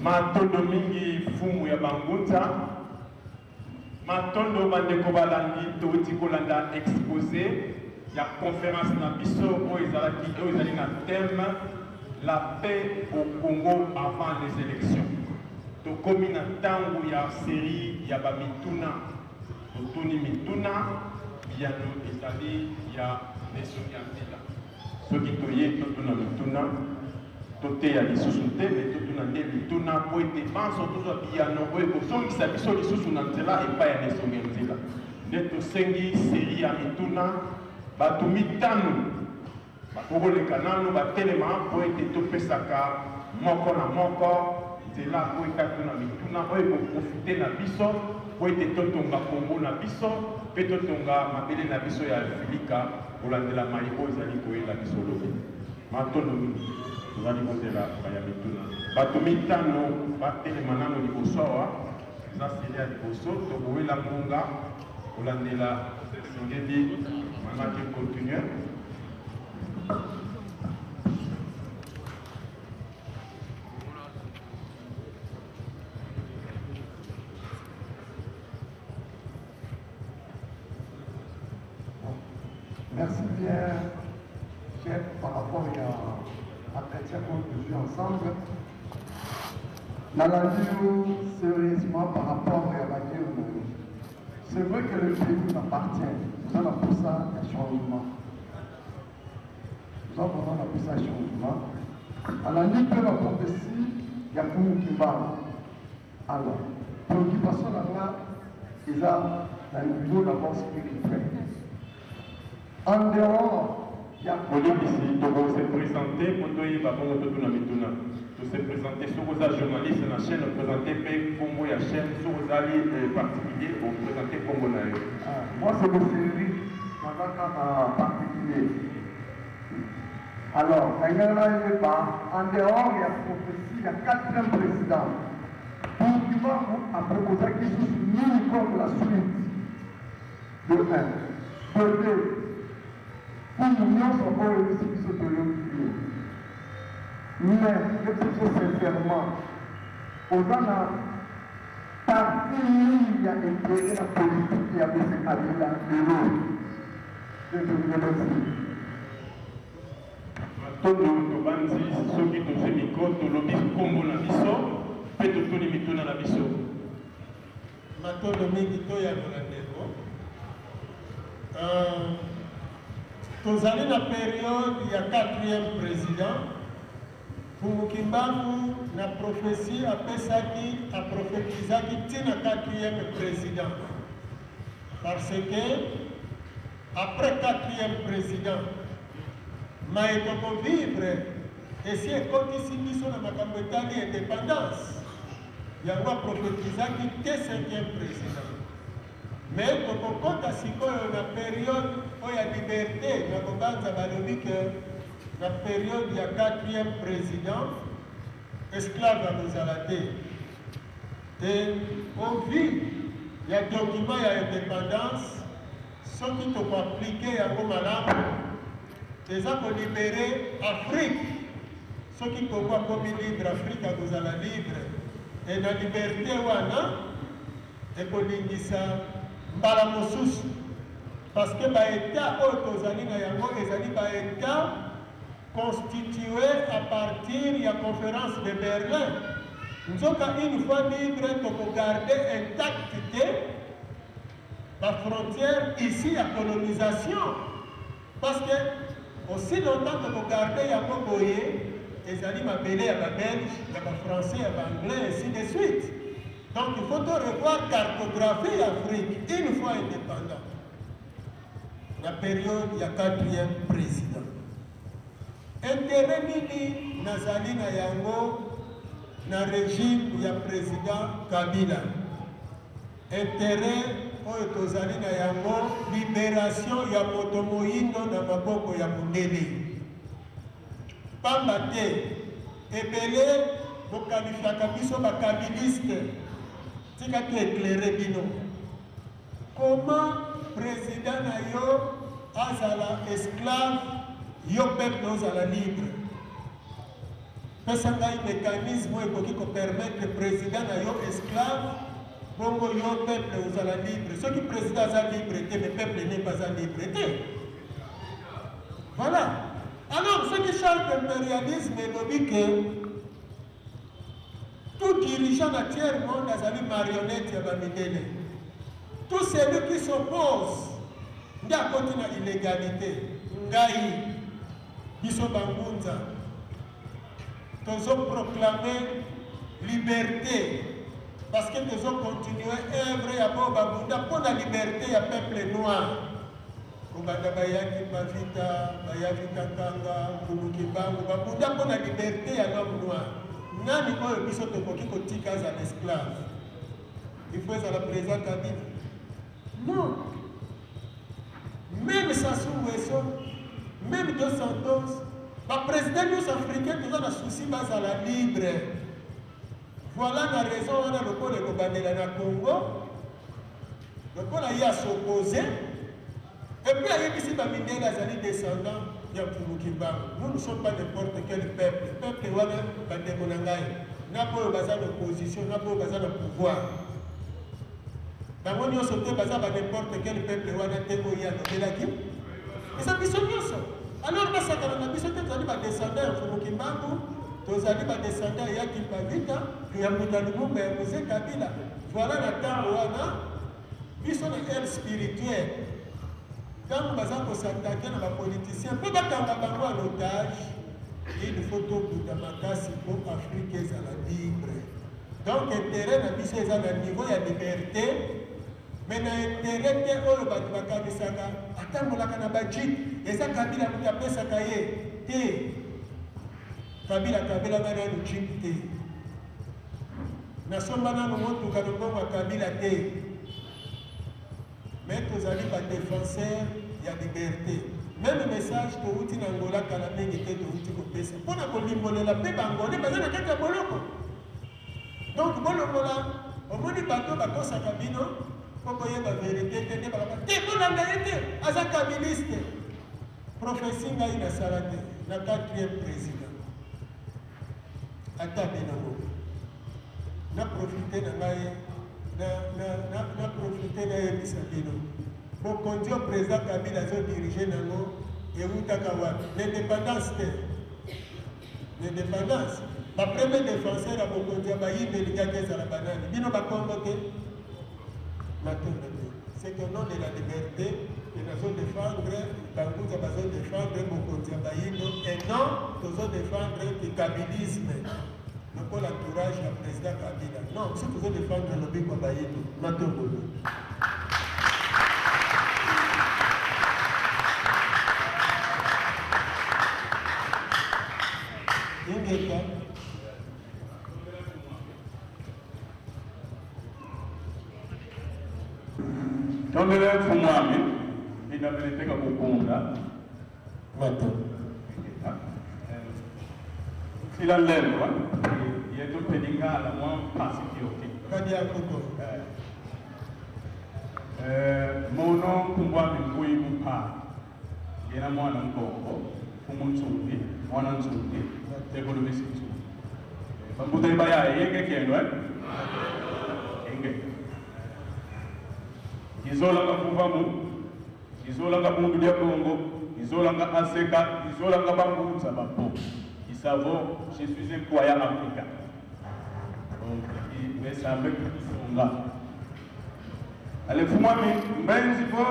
Matondo mingi fumu ya bangunza. Matondo bandeko balandi, towuti kolanda expose ya conference na biso oyo ezalaki oyo ezali na thème la paix au Congo avant les élections. Tokomi na ntango ya serie ya ba mituna. Totuni mituna, biyano ezali ya Nesongi ya Nzila. Soki toye totuna mituna, toteya lisusu te, me totuna nde mituna mpo ete banso tozwa biyano oyo ekozongisa biso lisusu na nzela epai ya Nesongi ya Nzila. Nde tosengi serie ya mituna, bato mitano bakokoleka nanu batelema mpo ete topesaka moko na moko nzela mpo ete atuna mituna oyo ekoprofite na biso mpo ete totonga Congo na biso mpe totonga mabele na biso ya Afilika kolandela mai oyo ezali koyela biso lobi. Matondo mingi. Tozali kozela baya mituna. Bato mitano batelema nano liboso awa. Eza serie ya liboso, tokowela ngonga kolandela esengeli manake continue. Merci bien, chef, par rapport à l'entretien qu'on a eu ensemble. Nalandi yo sérieusement par rapport ya ba dire na yo. C'est vrai que le pays nous appartient. Toza na posa ya changement. Toza vraiment na posa ya changement. Alandi mpe ba prophetie ya Mfumu Kimbangu. Alors, préoccupation na nga eza na niveau d'abord spirituel. En dehors ya Bolimbisi, toko se presenter po toyeba bongo totuna mituna. To se presenter soki oza journaliste na chaine o presenter pe kombo ya chaine, soki ozali particulier o presenter kombo na yo. Ah, moi c'est monsieur Eric, naza kaka particulier. Alors, nalingaki nayeba en dehors ya prophetie ya quatrième president, Kimbangu a proposaki lisusu nini comme la suite? De un. De deux, Mfumu nionso oyo oyebisi biso toyoki yo. Mais yebisa biso sincèrement, oza na parti nini ya interet na politique ya Monsieur Kabila lelo? Je te remercie. Matondo tobanzi soki tozwi micro tolobi kombo na biso pe totuni mituna na biso. Matondo mingi toyanola ndeko. Euh, tozali na periode ya quatrième president Mfumu Kimbangu na prophetie apesaki aprofetizaki ntina quatrième president parce que après quatrième president maye tokovivre esi ekotisi biso na makambo etali independance Yango a prophetizaki te cinquième president. Mais tokokota sikoyo na periode oyo ya liberte na kobanza balobi que na periode ya quatrième president esclave akozala te. Et au vu ya document ya independance soki toko appliquer yango malamu Eza ko liberer Afrique. Soki Congo akomi libre, Afrique akozala libre. Et na liberte wana ekolingisa mbala mosusu parce que ba etats oyo tozali na yango ezali ba etats constitués à partir ya conference de Berlin. Nzoka une fois libre toko garder intact te ba frontières ici ya colonisation. Parce que aussi longtemps toko garder yango boye ezali mabele ya ba belge, ya ba français, ya ba anglais ainsi de suite. Donc il faut to revoir cartographie ya Afrique une fois indépendant na periode ya quatrième président. Intérêt nini nazali na yango na régime ya président Kabila? Interet oyo tozali na yango liberation ya moto moyindo na maboko ya mundele. Pamba te ebele bo qualifiaka biso ba kabiliste. Tika to eclairer bino. Comment president na yo azala esclave yo peuple ozala libre? Pesa ngai mecanisme oyo ekoki ko permettre president na yo esclave bongo yo peuple ozala libre. Soki president aza libre te mais peuple ne mpe aza libre te. Voilà. Alors soki charte imperialisme elobi ke tout dirigeant na tiers monde azali marionnette ya bamindele, tout celui qui s'oppose nde akoti na illégalité. Ngai biso bangunza tozo proclamer liberté parce que tozo continuer œuvre ya bo babunda mpo na liberté ya peuple noir. Kobanda bayaki Mavita, bayaki Kakanga, Mfumu Kimbangu, babunda mpo na liberté ya l'homme noir. Nani oyo biso tokoki kotika azala esclave? Il faut ezala président Kabila? Non. Même Sassou Nguesso, même Dos Santos, ba président nyonso africain toza na souci bazala libre. Voilà na raison wana lokola ekobandela na Congo, lokola ye asopose et puis ayebisi bamindele azali descendant ya Mfumu Kimbangu. Nous ne sommes pas n'importe quel peuple. Peuple wana bandeko na ngai, na boyo baza na opposition, na boyo baza na pouvoir, bango nyonso te baza ba n'importe quel peuple wana te oyo ye alobelaki, eza biso nyonso. Alors basakana na biso te, tozali badescendant ya Mfumu Kimbangu, tozali badescendant ya Kimpa Vita, ya Mbuta Lumumba, ya Mzee Kabila. Voilà, na ntango wana biso na aile spirituelle, ntango baza kos'attaquer na bapoliticien mpo bakanga bango en otage, il faut tobunda makasi mpo Afrique ezala libre. Donc intérêt na biso eza na niveau ya liberté, mais na intérêt te oyo bato bakanisaka atambolaka na bajeep, eza Kabila moto apesaka ye te. Kabila kabelanga nanu jeep te, nasomba nanu motuka na mbongo ya Kabila te, mais tozali badéfenseur ya liberté. Même message touti na Angola kala mingi te, touti kopesa mpona kolimbolela mpe Bangolais baza na kati ya boloko. Donc bolongola, omoni bato bakosaka bino mpo boyeba vérité te, nde balaka te, bolanda ye te, aza kabiliste. Prophétie ngai nasala te na quatrième président, ata bino moko. Na profite na ngai, na profite nayebisa bino, bokonzi oyo président Kabila azodirige nango ewutaka wapi? L'indépendance te, l'indépendance, bapremier défenseur ya bokonzi ya bayindo elingaki ezala banani? Bino bakongo te? Matondo te. C'est au nom de la liberté que nazodéfendre, bangunza bazodéfendre bokonzi ya bayindo et non tozodéfendre kikabilisme lokola entourage ya président Kabila. Non, biso tozodéfendre lobiko ya bayindo. Matondo. Ingeta. Tondele mfumu wami, ndinameneteka kukunda. Matondo. Sila lelwa yetu pelingala mwa mpasi kioki. Kadi ya koko. Mono nkumbwami mbui mupa yena mwana nkongo mfumu Nsundi, mwana Nsundi tekolobisi Nsundi bambuta ibaya yenge kendo enge izolanga kuvamu, izolanga bundu lya Kongo, izolanga aseka, izolanga bangunza bapo isavo. Je suis un croyant africain, donc mesambe kutusunga ale fumami mbenzi bo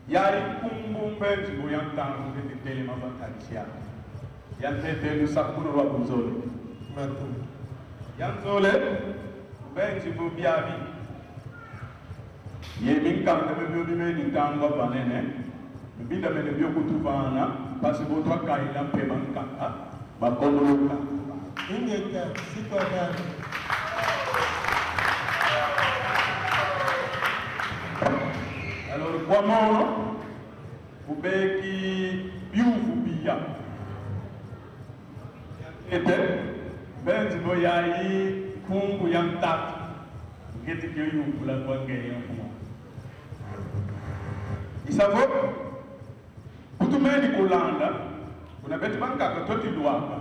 yali kumbu mbenzi bo yantangu ngete telema bakalisia yantete lusakuno lwa bunzole. Matondo. Yanzole mbenzi bo biabi ye minkanda me bio bime nitangwa vanene mbinda mene bio kutuvana pasi botwa kaila mpe bankaka bakomuluka. Ingeta sikwadana. Alors kwamono kubeki biuvu biya ete benzi bo yayi kungu ya ntatu ngeti kyo yukula kwa ngeye nkuma isavo kutumeni kulanda kuna betu bankaka toti lwaka.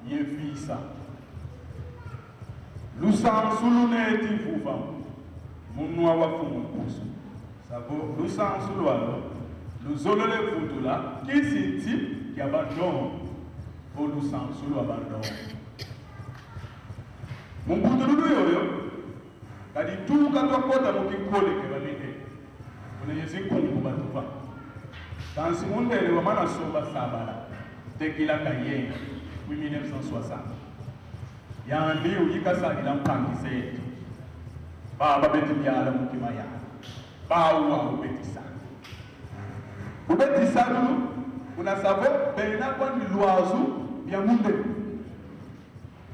Yevisa. Lusansu luneti vuva munwa wa fumu mpusu. Savo lusansu lwalo luzolole vutula kisiti kya bandongo vo lusansu lwa bandongo. Mumputululu yoyo kadi tuka twakota mukikoleke banene uneyezi nkungu batuva. Kansi mundele wa mana soba sabala tekila kayenga mu 1960. Yandi uyikasalila mpangise yetu. Baba beti byala mutima ya. Bawa ubetisana. Ubetisana una savo bena kwa ni lwazu ya munde.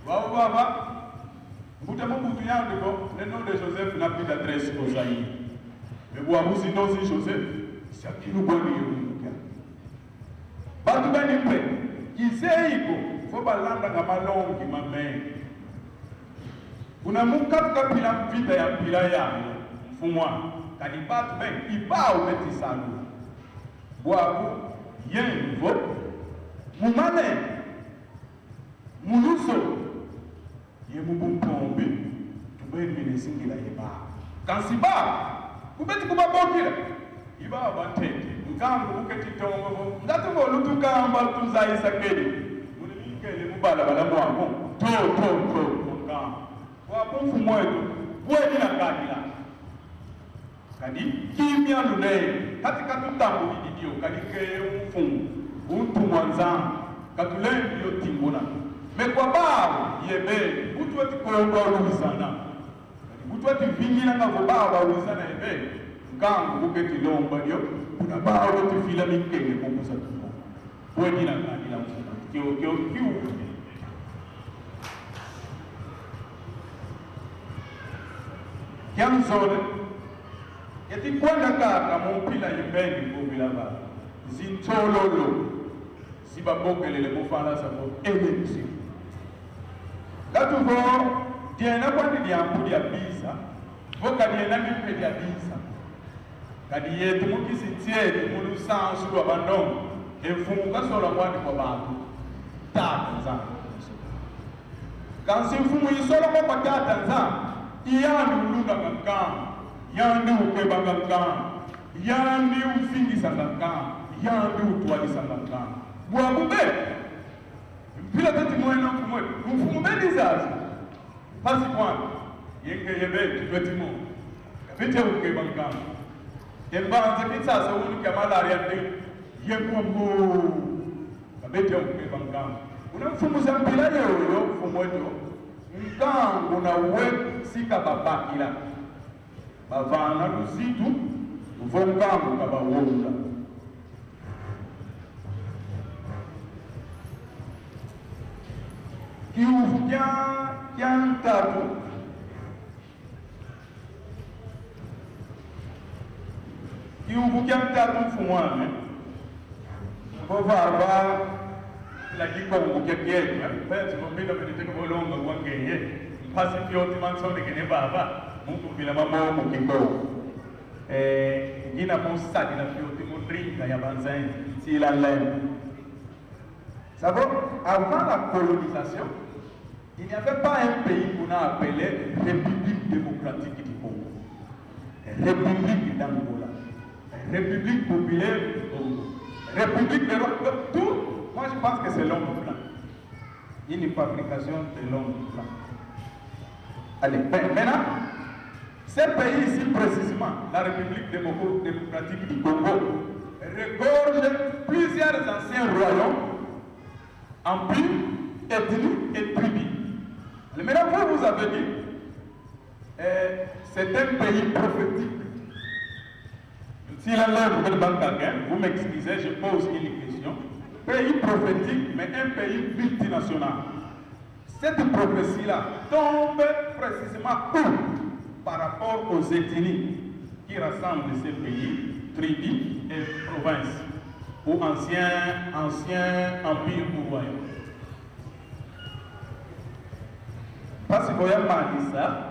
Wao baba mbuta mbutu yandi ko le nom de Joseph n'a plus d'adresse au Zaïre. Mais boabusi ndosi Joseph sakilu bwani yomuka. Batu bani mpe kizeiko fo balanda nga malongi mame. Kuna mukapu kapila mpita ya mpila ya mfumwa kadi batu ben ibao betisalu. Bwabu yenvo mumane muluso yemubumpombi tubeni minesingila yeba. Kansi ba kubeti kubabokila iba batete nkangu buketi tongo ngati bolutukamba tuzaisa kedi mulimikele mubala bala mwangu to to to nkangu wakumfu mwetu bweni na kadila kadi kimya lune katika tutambu didio kadi ke mfumu untu mwanza katulembi yo tingona mekwa bao yebe butu ati kolongo luisana kadi butu ati vingila nga ko bao luisana yebe nkangu buketi lomba dio kuna bao tifila mikenge kukusa tuko bweni na kadila mfumu kio kio kio Kiamzole eti kwenda kaka mumpila yimbengi ngobila ba zintololo zibabokelele mufala sabo election katuvo diena kwandi diambu dia bisa voka diena mimpe dia bisa kadi yetu mukisi tietu mulusansu lwa bandongo emfumu kasola kwandi kwa bantu tata nzambe kansi mfumu isola kwa tata nzambe iyandi ulunga kankama yandi ukeba kankama yandi ufingisa kankama yandi utwalisa kankama bwabube mpila tati mwena mfumu mfumu bedizazi pasi kwana yenge yebe tutwetimo kabite ukeba kankama embanze kitsasa unu kya malaria ndi yekumbu kabite ukeba kankama unamfumuza mpila yoyo mfumu wetu nkangu na we sika babakila bavana luzitu vonkangu kabawonga kiuvu kya ntatu kiuvu kya ntatu mfumu wame vovava la kikongo kya kyetu penzi vombila peniteka volonga kwangeye mpasi fyoti mansoneke ne baba mukumbila maboko kikongo ngina musadi na fyoti mundringa ya banzenzi ntila leme. Ça va, avant la colonisation, il n'y avait pas un pays qu'on a appelé République démocratique du Congo, République d'Angola, République populaire du Congo, République de Rwanda, tout. Moi je pense que c'est l'homme blanc. Une fabrication de l'homme blanc. Allez, ben, maintenant, ce pays ici précisément, la République démocratique du Congo, regorge plusieurs anciens royaumes, empires, ethnies et tribus. Maintenant, vous, vous avez dit, c'est un pays prophétique. Si la lèvre de Bankaken, vous m'excusez, je pose une question. Pays prophétique, mais un pays multinational. Cette prophétie-là tombe précisément où? Par rapport aux ethnies qui rassemblent ces pays, tribus et provinces, ou anciens empires ou royaumes. Parce que vous voyez ça.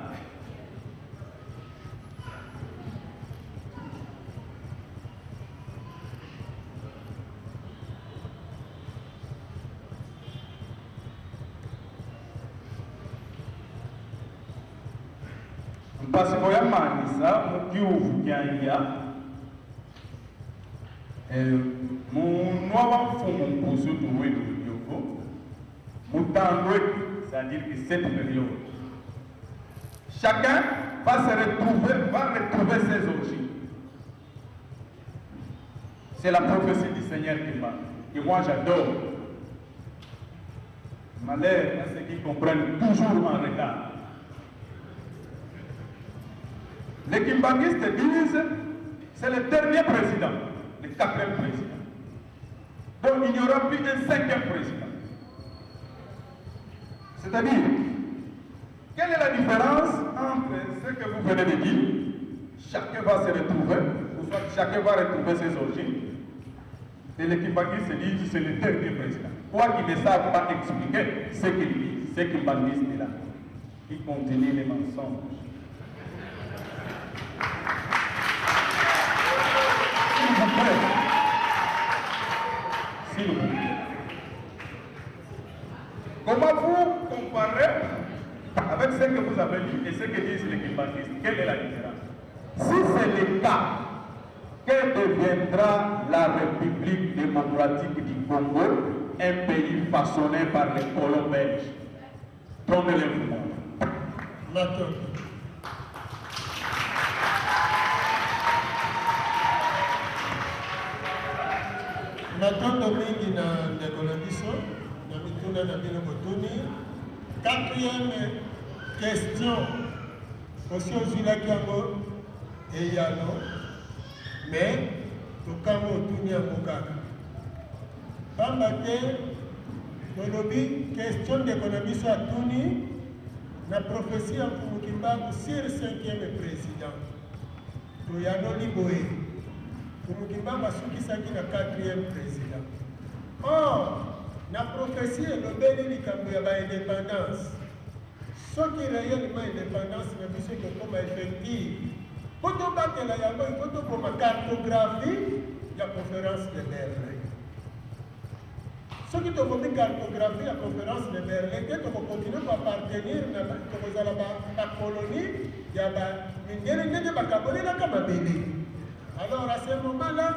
Mpasiko yamanisa mu kiuvu kyanja eh, munwa wa mfumu mpusu tuwelu ludyoko mutandwe, c'est-à-dire que cette période, chacun va se retrouver, va retrouver ses origines. C'est la prophétie du Seigneur qui parle, que moi j'adore. Malheur à ceux qui comprennent toujours en retard. Les kimbanguistes disent, c'est le dernier président, le quatrième président. Donc il n'y aura plus un cinquième président. C'est-à-dire, quelle est la différence entre ce que vous venez de dire, chacun va se retrouver, ou soit chacun va retrouver ses origines, et les kimbanguistes disent c'est le dernier président. Quoi qu'ils ne savent pas expliquer ce qu'ils disent, ce kimbanguiste là, qui continue les mensonges. S'il vous plaît, s'il vous plaît, comment vous comparez avec ce que vous avez dit et ce que disent les kimbanguistes? Quelle est la différence? Si c'est le cas, que deviendra la République démocratique du Congo, un pays façonné par les colons belges? Tournez-les-vous. Matondo. Matondo mingi na ndeko na biso na mituna na bino botuni. Quatrième question, osi ozwilaki yango eyano, mais tokango otuni yango kaka pamba te tolobi question ndeko na biso atuni na prophétie ya Mfumu Kimbangu sur cinquième président. Toyanoli boye, Mfumu Kimbangu asukisaki na quatrième président. Or na prophétie elobeli likambo ya ba-indépendance. Soki réellement indépendance na biso ekokoma effective, po tobatela yango, il faut tokoma cartographie ya conférence de Berlin. Soki tokomi cartographie ya conférence de Berlin te, tokokontinue koappartenir na tokozala bacolonie ya bamindele ndenge bakabolelaka mabele. Alors à ce moment-là,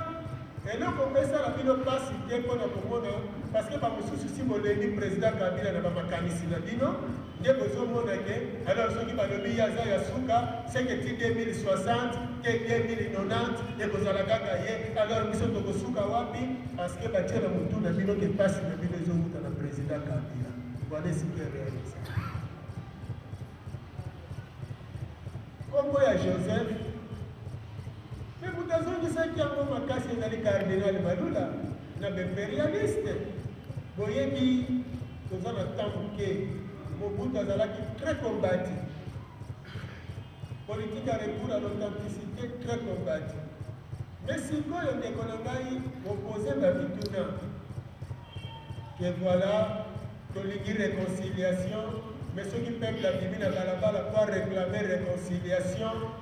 eloko esala bino mpasi te mpona komona, parce que bamosusu si bolengi président Kabila na bamakanisi na bino nde bozomona ke alors soki balobi ye aza ya suka, seke ti 2060 te 2090 ekozala kaka ye. Alors biso tokosuka wapi? Parce que batie na motu na bino ke mpasi na bino ezowuta na président Kabila. Voilà esika réalise kombo ya Joseph. Mpe moto azongisaki yango makasi ezali cardinal Malula na baimpérialiste. Boyebi, toza na temps moke. Mobutu azalaki très combattu, politique ya retour à l'authenticité très combattu. Mais sikoyo ndeko na ngai opose bamituna ke voilà, tolingi réconciliation, mais soki peuple abimi na balabala po réclamer réconciliation,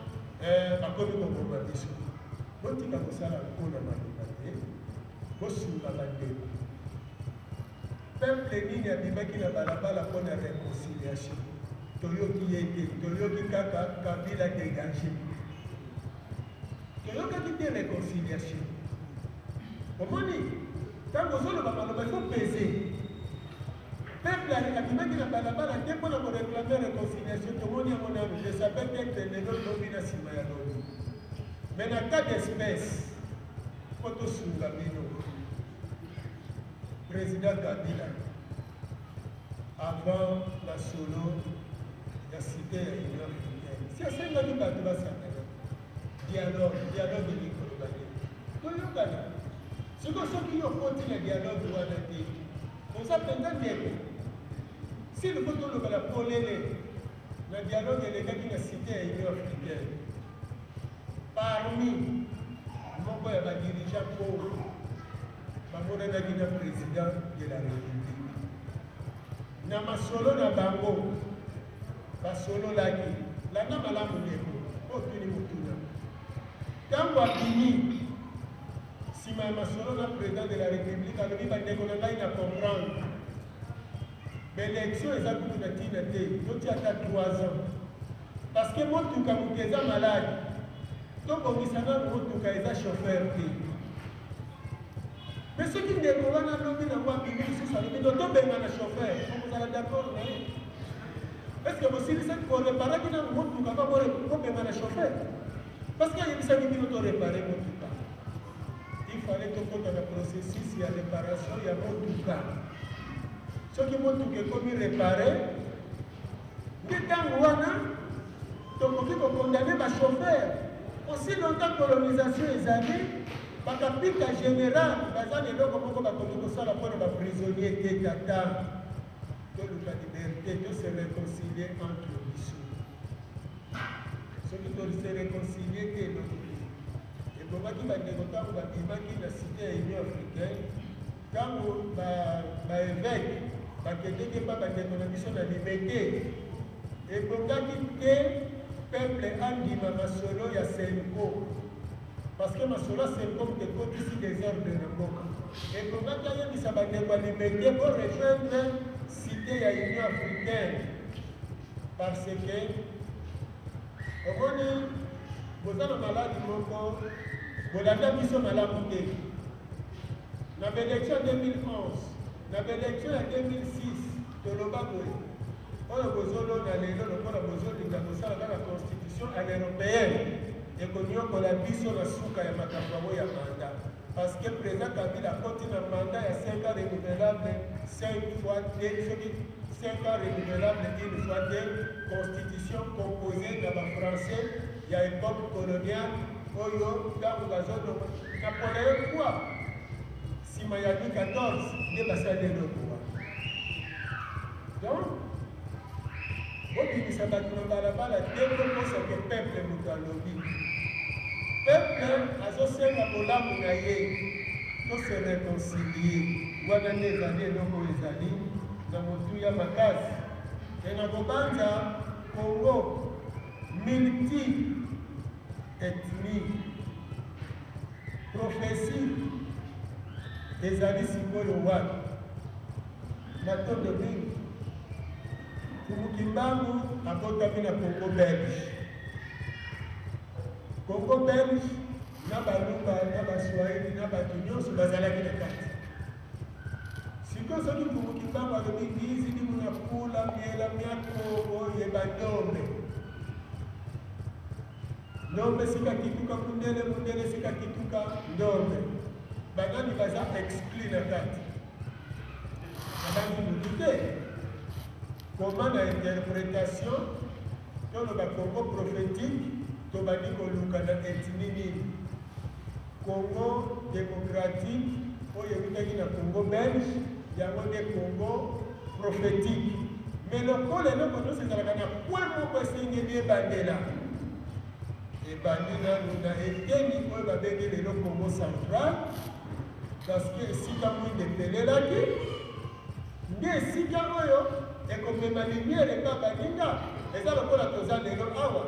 bakomi koboma biso. Botika kosala mpona maloba te, bosunga bandeko. Peuple nini abimaki na balabala mpona réconciliation? Toyoki ye te, toyoki kaka Kabila dégagé, toyokaki te réconciliation. Omoni, ntango ozoloba maloba, il faut peser. Peuple abimaki na balabala te mpona koréclamer réconciliation, tomoni yango nanu te. Ça peut être lelo, lobi, na nsima ya lobi. Mais na cas d'espèce, mpo tosunga bino, président Kabila, avant masolo ya cité ya Union africaine, si asengaki bato basangana, dialogue. Dialogue elingi koloba nini? Toyokana. Sikoyo soki yo okoti na dialogue wana te, oza mpenza ndeko. S'il faut tolobela polele, na dialogue elekaki na cité ya Union africaine, parmi moko ya badirigeant pauvre bamonanaki na président de la République na masolo na bango, basololaki. Landa malamu ndeko mpo otuni motuna. Ntango abimi nsima ya masolo na président de la République, alobi: "Bandeko na ngai, na comprendre baélection eza kutu na ntina te, totia ata 3 ans." Parce que motuka moto eza malade, tobongisa nanu motuka, eza chauffeur te. Mais soki ndeko wana alobi nango, abimi lisusu, alobi no tobengana chauffeur, okozala d'accord na ye? Est ce que bosilisaki koreparaki nanu motuka ba bobengana chauffeur? Parce que ayebisaki bino toréparer motuka. Il fallait tokota na processus ya réparation ya motuka. Soki motuka ekomi réparé, nde ntango wana tokoki kocondamner bachauffeur. Aussi longtemps colonisation ezali, bakapita général baza na eloko moko bakoki kosala mpona baprisonnier te. Tata, toluka liberté, tose réconcilier entre biso. Soki tose réconcilier te, eloko te. Ebongaki bandeko, ntango babimaki na cité ya Union africaine, ntango baévêque bakendeki mpa bandeko na biso na Limete, ebongaki te peuple andima masolo ya CENCO, parce que masolo ya CENCO moto ekotisi désordre na mboka. Ebongaki ayebisa bandeko ya Limete borejoindre cité ya Union africaine, parce que omoni boza na maladi moko, bolanda biso malamu te. Na baélection ya 2011, na baélection ya 2006, toloba boye: oyo bozolona lelo, lokola bozolinga kosala kaka constitution à l'européenne, ekoniokola biso na suka ya makambo yango ya mandat, parce que président Kabila akoti na mandat ya 5 ans renouvelable 5 fois te. Soki 5 ans renouvelable une fois te, constitution composée na bafrançais ya époque coloniale, oyo ntango bazolonga Napoléon 3, nsima ya Louis 14, nde basali eloko wana. Donc bobimisa bato na balabala te, bokosake peuple. Moto alobi, peuple azosenga bolamu na ye, tose réconcilier. Wana nde ezali eloko oyo ezali na motuya makasi. E na kobanza Congo multi ethnie, prophétie ezali sikoyo wapi? Matondo mingi. Mfumu Kimbangu abotami na Congo belge. Congo belge na Baluba na Baswahili na bato nyonso bazalaki na kati. Sikoyo soki Mfumu Kimbangu alobi ngizi ni munakula miela miako oyeba ndombe, ndombe sika kituka mundele, mundele sika kituka ndombe, banani baza exclu na kati? Nabangi motu te. Koma na interprétation, toloba Congo prophétique, tobandi koluka na ethnie nini. Congo démocratique oyo eutaki na Congo belge, yango nde Congo prophétique. Mais lokola eloko nyonso ezalaka na point moko, esengeli ebandela, ebandi nanu na eteni oyo babengi lelo Congo central, parce que esika mwinda epelelaki nde esika oyo ekomema lumière epa baninga. Eza lokola toza lelo awa,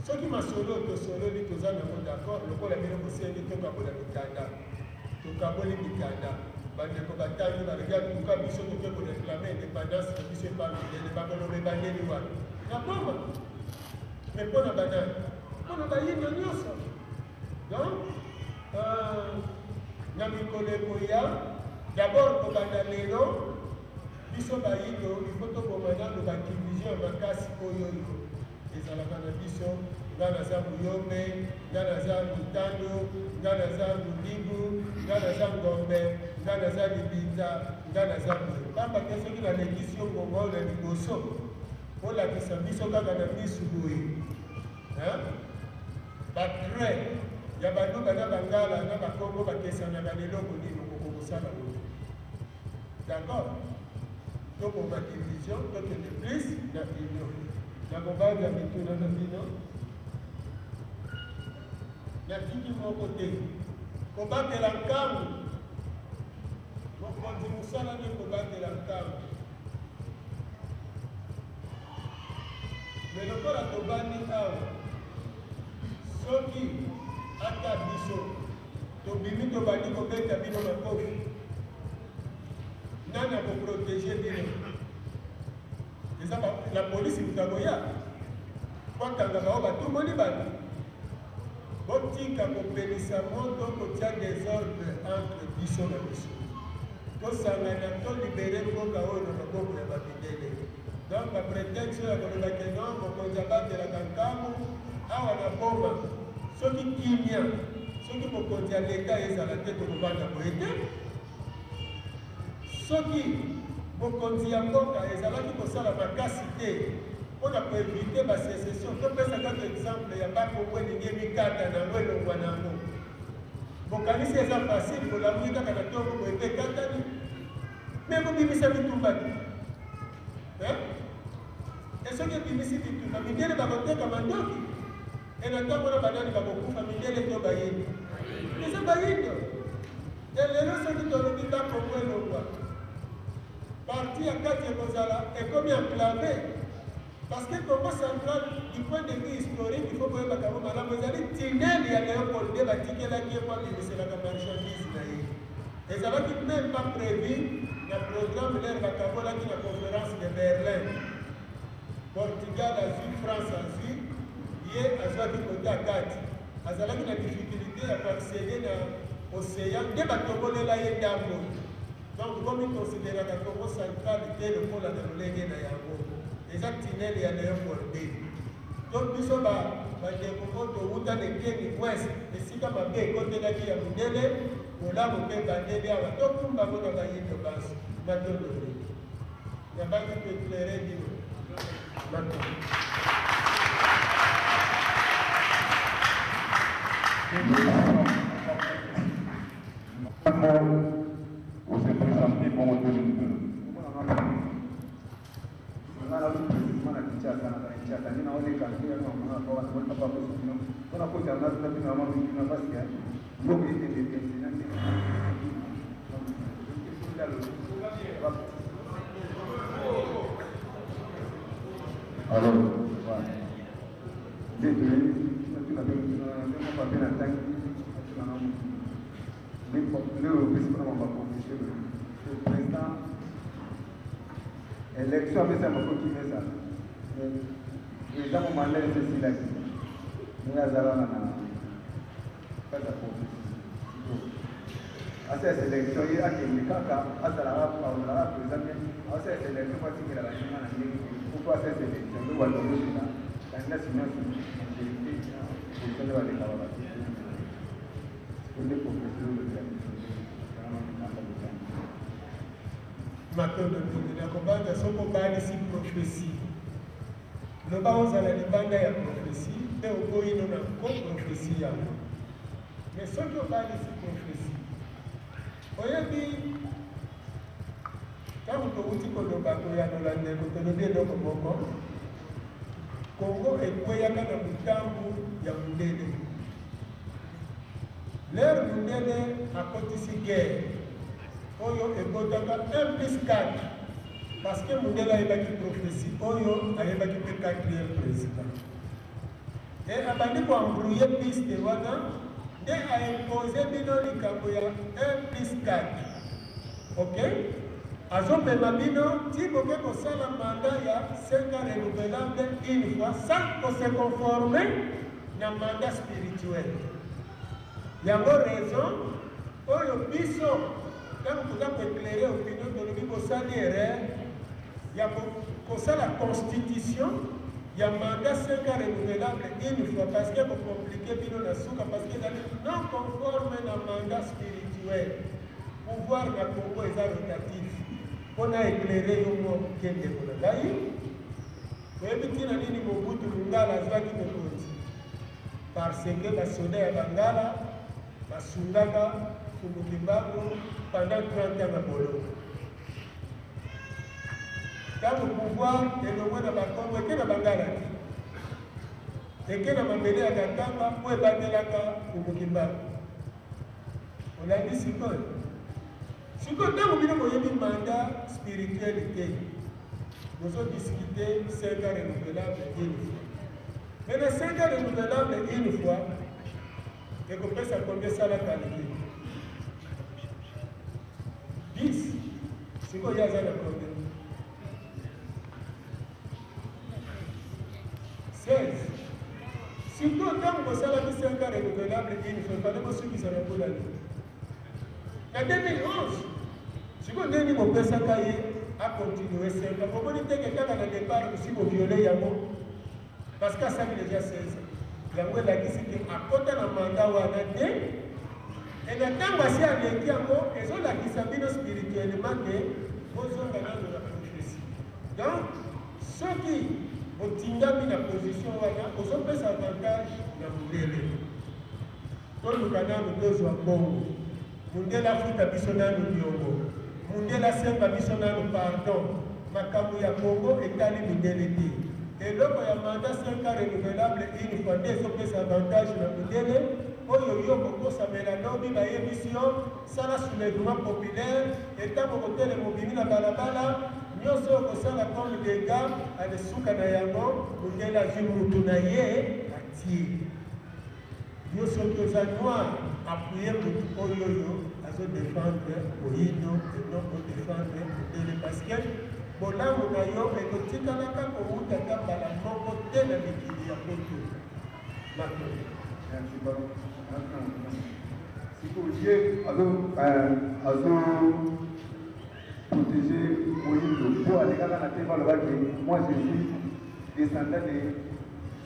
soki masolo tosololi, toza nango d'accord. Lokola bino bosengi tokabola mikanda, tokaboli mikanda, bandeko batangi, balobi atuka biso toke koréclamer indépendance na biso epa mindele. Bakoloba ebandeli wana na Boma, mais mpo na banani? Mpo na bayindo nyonso. Donc na mikolo ekoya, d'abord kobanda lelo, biso bayindo, il faut toboma nano badivision ya makasi oyo oyo ezalaka na biso: nga naza Muyombe, nga naza Mutando, nga naza Mundibu, nga naza Ngombe, nga naza Libinza, nga naza boye. Pamba te soki nalekisi yo ngonga oyo na liboso, olakisa biso kaka na misu boye batrait ya Baluba na Bangala na Bakongo bakesanaka na eloko nini, okoko kosala boye. D'accord, toboma division, tokende plus na union. Na kobanga mituna na bino, natiki moko te. Kobatela nkangu, mokonzi mosala nde kobatela nkangu. Mais lokola tobandi awa, soki ata biso tobimi, tobandi kobeta bino makofi, nani akoprotéger bino? Eza la polisi moto akoya po Po akanga baoyo batumoli bato? Botika kopelisa moto, kotia desordre entre biso na biso. Tosangana to liberer mboka oyo na maboko ya ba mindele. Donc ba pretexte oyo ya koloba que non mokonzi abatelaka nkambu awa na Boma, soki kimia, soki mokonzi ya l'etat ezala te tokovanda boye te. Soki bokonzi ya mboka ezalaki kosala makasi te mpo na ko eviter ba secession, topesa kaka exemple ya Bas-Congo elingi emikata na yango elongwa na yango. Bokanisi eza facile, bolamuki kaka na tongo boye mpe ekatani? Mais ekobimisa bitumba te. Hein? Et soki ebimisi bitumba, mindele bakoteka mandoki? Et na ntango wana banani bakokufa, mindele to bayindo? Eza bayindo. Et lelo soki tolobi ba Congo elongwa, partie ya kati ekozala ekomi enclave parce que Congo central du point de vue historique, il faut koyebaka yango malamu, ezali tunnel ya Leopold nde batikelaki ye mpo abimiselaka marchandise na ye. Ezalaki même pas prévu na programme lere bakabolaki na conférence de Berlin. Portugal azwi, France azwi, ye azwaki kote ya kati. Azalaki na difficulté ya ko acceder na ocean nde batombolela ye ndambo. Donc bomi consideraka Congo central te lokola na lolenge na yango. Eza tunnel ya Leopold II. To biso ba bandeko oyo towuta na eteni ouest, esika mabe ekotelaki ya mundele, bolamu mpe ebandeli awa, tokumba yango na bayindo banso. Matondo mingi. Nabangi ko eclairer bino. Matondo. On s'est présenté bongo 2002. Alors, voilà. Nde toyebi tuna mpe ndenge pape na tangi tuna na mutu nde opesi mpona mambo ya professeur président élection apesa moko kimia ezala président mo mandat esi esilaki ndenge azala wana na kati ya professeur asala sélection ye akende kaka azalaka azalaka président te asala sélection po atikela baninga na ndenge po asala sélection nde bato bazozela kandidati nyonso na vérité position nde balekaka bato nde professeur olobela biso Matondo mingi. Nakobanza soki obalisi prophetie, loba ozala libanda ya prophetie mpe oboyi no na nko prophetie yango. Mais soki obalisi prophetie, oyebi ntango towuti koloba koyanola ndeko, tolobi eloko moko, Congo ekweyaka na motambu ya mundele. L'heure mundele akotisi guerre oyo ebotaka 1 plus 4 parce que mundele ayebaki prophetie oyo, ayebaki mpe quatrième président et abandi ko embrouiller piste wana nde a impose bino likambo ya 1 plus 4. Ok, azomema bino ti boke kosala mandat ya 5 ans renouvelable une fois sans ko se conformer na mandat spirituel. Yango raison oyo biso ntango toza ko éclairer opinion, tolobi bosali erreur ya kosala constitution ya mandat 5 ans renouvelable une fois, parce que kocompliquer bino na suka, parce que ezali non conforme na mandat spirituel. Pouvoir na Congo eza rotatif. Mpo na éclairer yo mwa moke, ndeko na ngai, oyebi ntina nini Mobutu Mungala azwaki bokonzi? Parce que basoda ya Bangala basungaka Mfumu Kimbangu pendant 30 ans na boloko. Ntango pouvoir elongwe na Bakongo, eke na Bangala te, eke na mabele ya Katanga mpo ebatelaka Mfumu Kimbangu. Olandi sikoyo? Sikoyo ntango bino boyebi mandat spirituel te, bozodiscute 5 ans renouvelable une fois. Mais na 5 ans renouvelable une fois ekopesa combien? Sala calcul. 10. Sikoyo ye aza na combien? 16. Surtout ntango bosalaki 5 ans renouvelable une fois, fallait bosukisa na mbula nini? Na 2011. Sikoyo ndenge nini bopesaka ye acontinue 5 ans? Bomoni te ke kaka na départ osi boviole yango parce que asali déjà 16 ans. Yango elakisi ke akota na mandat wana te. E na ntango asi aleki yango, ezolakisa bino spirituellement ke bozonga nano na prophétie. Donc soki botingami na position wana, ozopesa avantage na mondele. Toluka nanu tozwa mbongo, mundele afuta biso nanu niongo, mundele asenga biso nanu pardon. Makambo ya Congo etali mindele te. Eloko ya mandat 5 ans renouvelable une fois nde ezopesa avantage na mindele oyo yo okokosamela lobi bayebisi yo sala soulèvement populaire etango okotelema obimi na balabala nyonso oyo okosala comme dégâts ale suka na yango mundele azwi mutu na ye atie Yo soki oza noir appuyer mutu oyo oyo azo defendre moyindo et non o defendre mundele parce que bolamu na yo ekotikalaka kowuta ata mbala moko te na mikili ya poto. Matondo. Merci papa. Sikoyo ye azo azo protéger moyindo po alekaka na tv alobaki moi je suis descendant de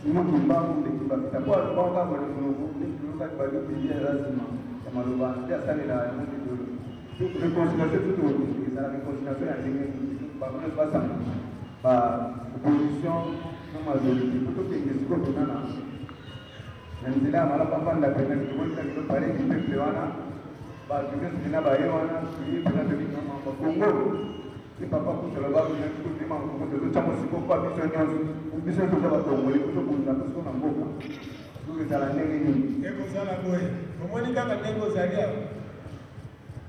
Simon Kimbangu de Kimbapita po alobaka kaka boye na monoko nde toyokaki balobi ye aza nsima ya maloba nde asalela yango nde toyoki. Réconciliation soki tokokende ezala réconciliation ya ndenge nini? Bango nyonso basangana ba opposition na majorité po tokende sikoyo mpena na na nzela ya malamu, bafanda mpena tomoni kaka kino palais du peuple wana bato nyonso mpena baye wana toye mpena toyebi makambo Congo te papa kutu aloba kutu makambo Congo tozotya mosiko mpo biso nyonso biso nyonso toza bakongole po tobunda mpo siko na mboka soki ezala ndenge nini? Ekozala boye, omoni kaka ndenge ozali awa,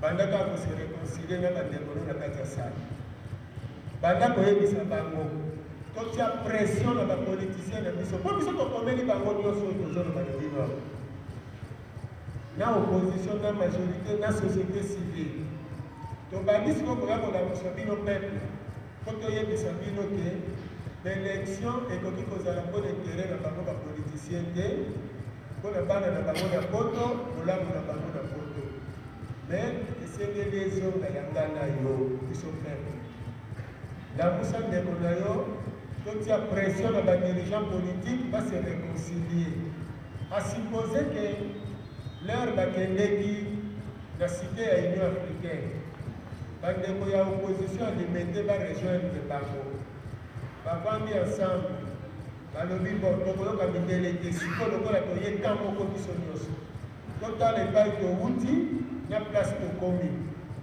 banda kaka ko se reconcilier na bandeko no na kati ya salle, banda koyebisa bango totia pression na bapoliticien na biso mpo biso tokomeli bango nyonso oyo tozoloba na bino awa, na opposition na majorité na société civile. Tobandi sikoyo koya kolamusa bino peuple mpo toyebisa bino ke baélection ekoki kozala mpo na intérêt na bango bapoliticien te, mpo na bana na bango na poto, bolamu na bango na poto, mais esengeli ezonga ya nga na yo biso peuple. Lamusa ndeko na yo, totia pression na badirigeant politique ba se réconcilier. A supposer que l'heure bakendeki na cité ya Union africaine, bandeko ya opposition ya Limete ba rejoindre bango, bavandi ensemble, balobi bon, tokoyoka mindele te sikoyo lokola toye camp moko biso nyonso, totala epai towuti na place tokomi.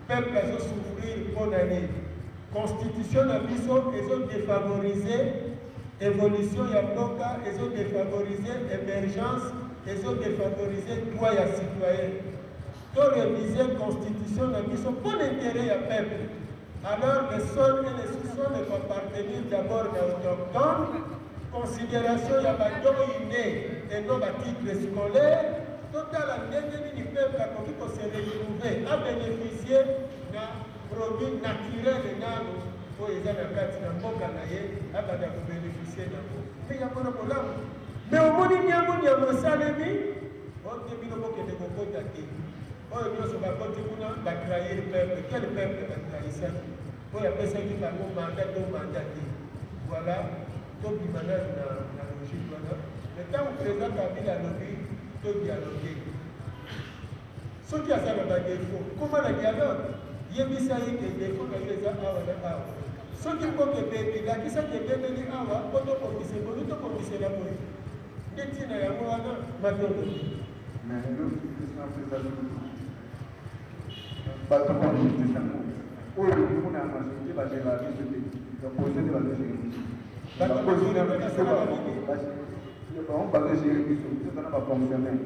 Peuple azo souffrir mpo na nini? Constitution na biso ezo defavoriser evolution ya mboka, ezo defavoriser emergence, ezo defavoriser droit ya citoyen. To reviser constitution na biso mpo na intérêt ya peuple. Alors le sol et le sous-sol ekoappartenir d'abord na autochtone, considération ya badoine et non batitre scolaire. Totala ndenge nini peuple akoki kose retrouver, abénéficier na produit naturel nano oyo eza na kati na mboka na ye, abanda kobénéficie nango mpe yango na bolamu. Me omoni niango niango esalemi ote bino bokende kokota te, oyo nyonso bakoti kuna batrahir peuple. Quel peuple batrahisaki oyo apesaki bango mandat to mandat te? Voilà, tobima nanu na logique wana. Mais ntango président Kabila alobi to dialogue, soki aza na badefo, koma na dialogue, yebisa ye ke defo na yo eza awa na awa. Soki mboka ebebi, lakisaki ebebeli awa mpo tobongisa, ebongi tobongisela boye. Nde ntina yango wana. Matondo. Mais eloko question eza, bato bajustice yango oyo kuna ya majorité bagéraka biso te, opposition nde bazogérer biso. Bango bazogérer biso, biso tana bafonctionnaire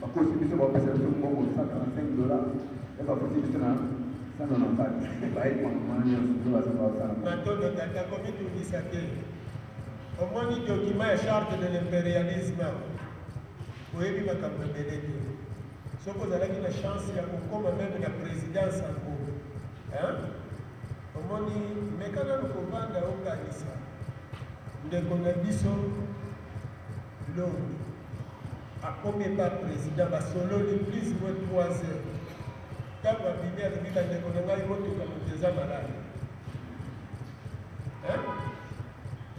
bakosi biso, bapesa biso mbongo 145 $, e bafuti biso na 194. Bayebi makambo wana nyonso nde baza basala. Matondo tata, komitungisa te. Omoni document ya charte de l'impérialisme awa, oyebi makambo ebele te. Soki ozalaki na chance ya kokóma même na présidence yango, omoni, meka nanu kovanda okanisa ndeko na biso. Londo akomi epa president, basololi plus moins 3 heures. Ntango abimi, alobi: "Bandeko na ngai, motuka moto eza malade,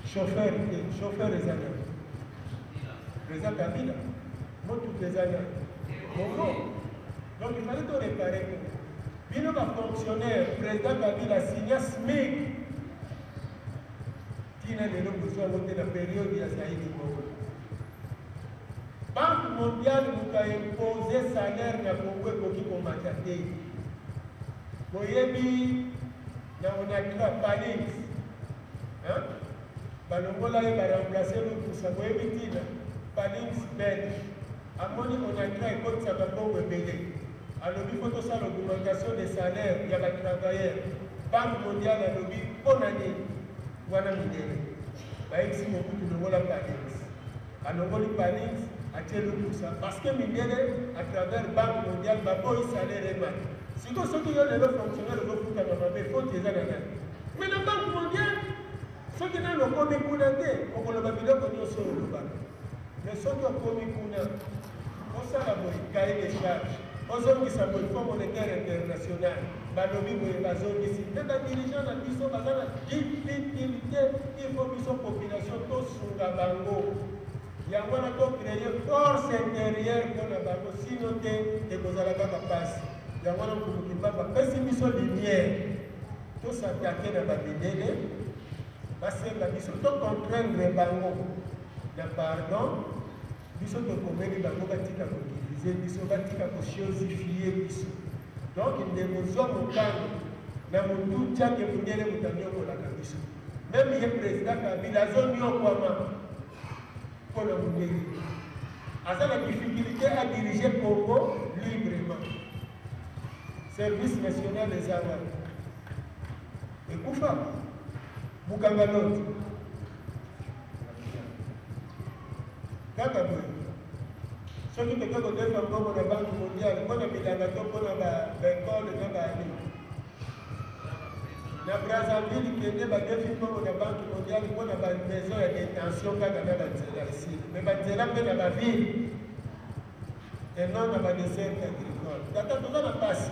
chauffeur te." Chauffeur eza nani? Président Kabila. Motuka eza nani? Congo. Donc il fallait to réparer Congo. Bino bafonctionnaire, président Kabila signa SMIC, ntina lelo bozwa yango te. Na période ya Zaidi Bongo, Banque mondiale moto aimpose salaire na Congo ekoki komata te. Boyebi na Onatra, Palings balongola ye, baremplace Lukusa. Boyebi ntina? Palings belge amoni Onatra ekotisaka mbongo ebele, alobi fo tosala augmentation de salaire ya batravailleur. Banque mondiale alobi mpo na nini wana? Mindele bayebisi Mobutu: "Longola Palings." Alongoli Palings, atie Lukusa, parce que mindele à travers Banque mondiale baboyi salaire emata. Sikoyo soki yo lelo fonctionnaire ozofutama mabe, faute eza na nani? Mais na Banque mondiale. Soki nano okomi kuna te, okoloba biloko nyonso oyo olobaka. Mais soki okomi kuna, osala boye cahier de charge, ozongisa boye Fonds monétaire international balobi boye, bazongisi. Mpe badirigeant na biso baza na difficulté. Il faut biso population tosunga bango. Yango wana tocréer force intérieure mpona bango, sinon te ekozala kaka mpasi. Yango wana Mfumu Kimbangu apesi biso lumière: tos'attaquer na bamindele, basenga biso, tocontraindre bango na pardon. Biso tokomeli bango, batika kodiviser biso, batika kochosifier biso. Donc ndeko, zwa mokano na motu tiake mondele moto anyokolaka biso. Même ye président Kabila azonyokwama mpona mondele, aza na difficulté adirige Congo librement. Service national eza wana, ekufa Bukanga Lonzo kaka boye. Soki toke kodefa mbongo na Banque mondiale mpona bilanga to mpona baekole na baani na Brazzaville, kende badefi mbongo na Banque mondiale mpona bamaison ya détention kaka na banzela esili. Mais banzela mpe na baville et non na badesserte agricole. Tata, toza na mpasi.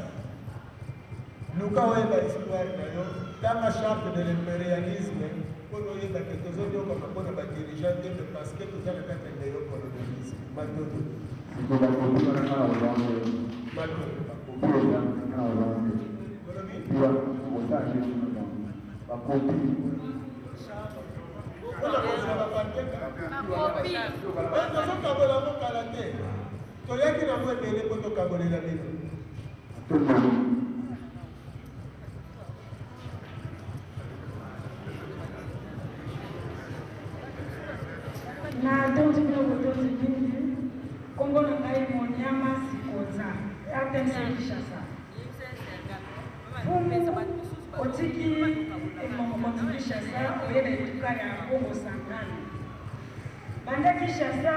Luka oyeba histoire na yo, tanga Charte de l'impérialisme mpona oyeba ke tozonyokama mpona badirigeant te, mais parce que toza na kati ya néocolonialisme. Matoto. Matoto. Olobi? Bakopi. Mpona kozwa bapapier, tozokabola yango kala te. Toyaki nango ebele mpo tokabolela bino. Matondo. Na tondi bino botondi mingi. Nkombo na ngai Moniama Sikonza, RTNC Kinshasa. Mfumu, otiki mokonzi Kinshasa, oye na etuka ya Kongo Central. Banda Kinshasa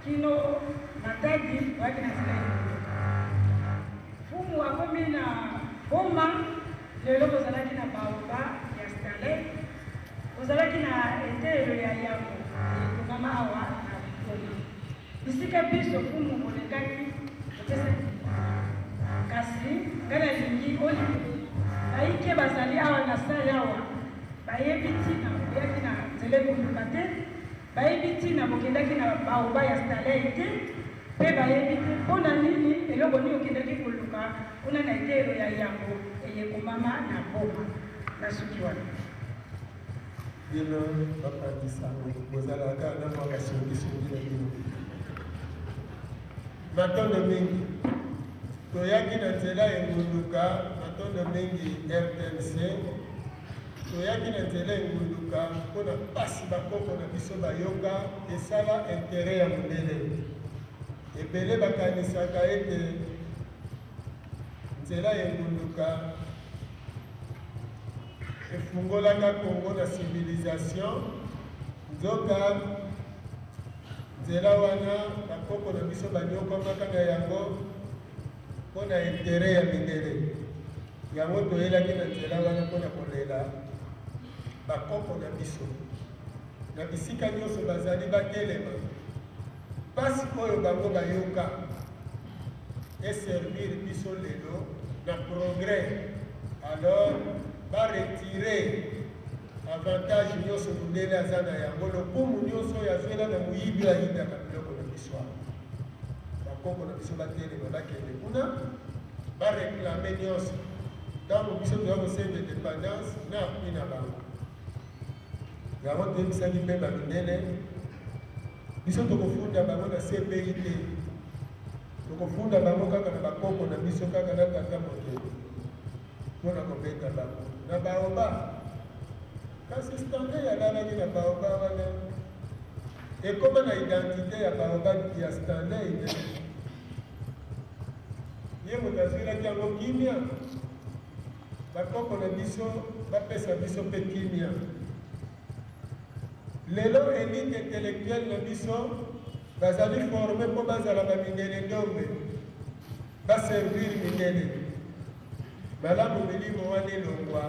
kino Matadi, oyaki na nzela engunduka. Mfumu akomi na Boma lelo, kozalaki na baoba ya Stanley, ozalaki na eteyelo ya yambo etongama awa na Boma. Bisika biso mfumu bolekaki, topesaki. Kasi ngai nalingi olingi bayike bazali awa na salle awa, bayebi ntina boyaki na nzela ekonduka te, bayebi ntina bokendaki na baoba ya Stanley te, mpe bayebi te mpo na nini, eloko nini okendaki koluka kuna na eteyelo ya yambo eyekomama na Boma. Na suki wana. Bino bapandisango, bozalaka na mwa basongisongi na bino. Matondo mingi. Toyaki na nzela engunduka. Matondo mingi RTNC. Toyaki na nzela engunduka mpona mpasi bakoko na biso bayoka, esala intérêt ya mondele. Ebele bakanisaka ete nzela engunduka efungolaka Kongo na civilisation. Nzoka nzela wana bakoko na biso banyokwamaka na yango mpo na intérêt ya mindele. Yango toyelaki na nzela wana mpona kolela bakoko na biso na bisika nyonso bazali, batelema. Pasi oyo bango bayoka e servir biso lelo na progrès alors ba retirer avantage nionso mundele aza na yango, lokumu nionso oyo azuela na moyibi oyo ayibaka biloko na biso awa. Bakoko na biso batelema bakende kuna ba reclamer nionso tango biso toza kosenga independance na appui na bango. Yango toyebisaki mpe ba mindele, biso tokofunda bango na CPI te, tokofunda bango kaka na bakoko na biso, kaka na tata mokeli mpo na kobeta bango na baoba. Kasi Stanley alalaki na baoba wana, ekoma na identite ya baoba ya Stanley te. Ye moto azwelaki yango kimia. Bakoko na biso bapesa biso mpe kimia. Lelo elite intellectuelle na biso bazali forme mpo bazala ba mindele ndombe, ba servir mindele. Malamu milimo wana elongwa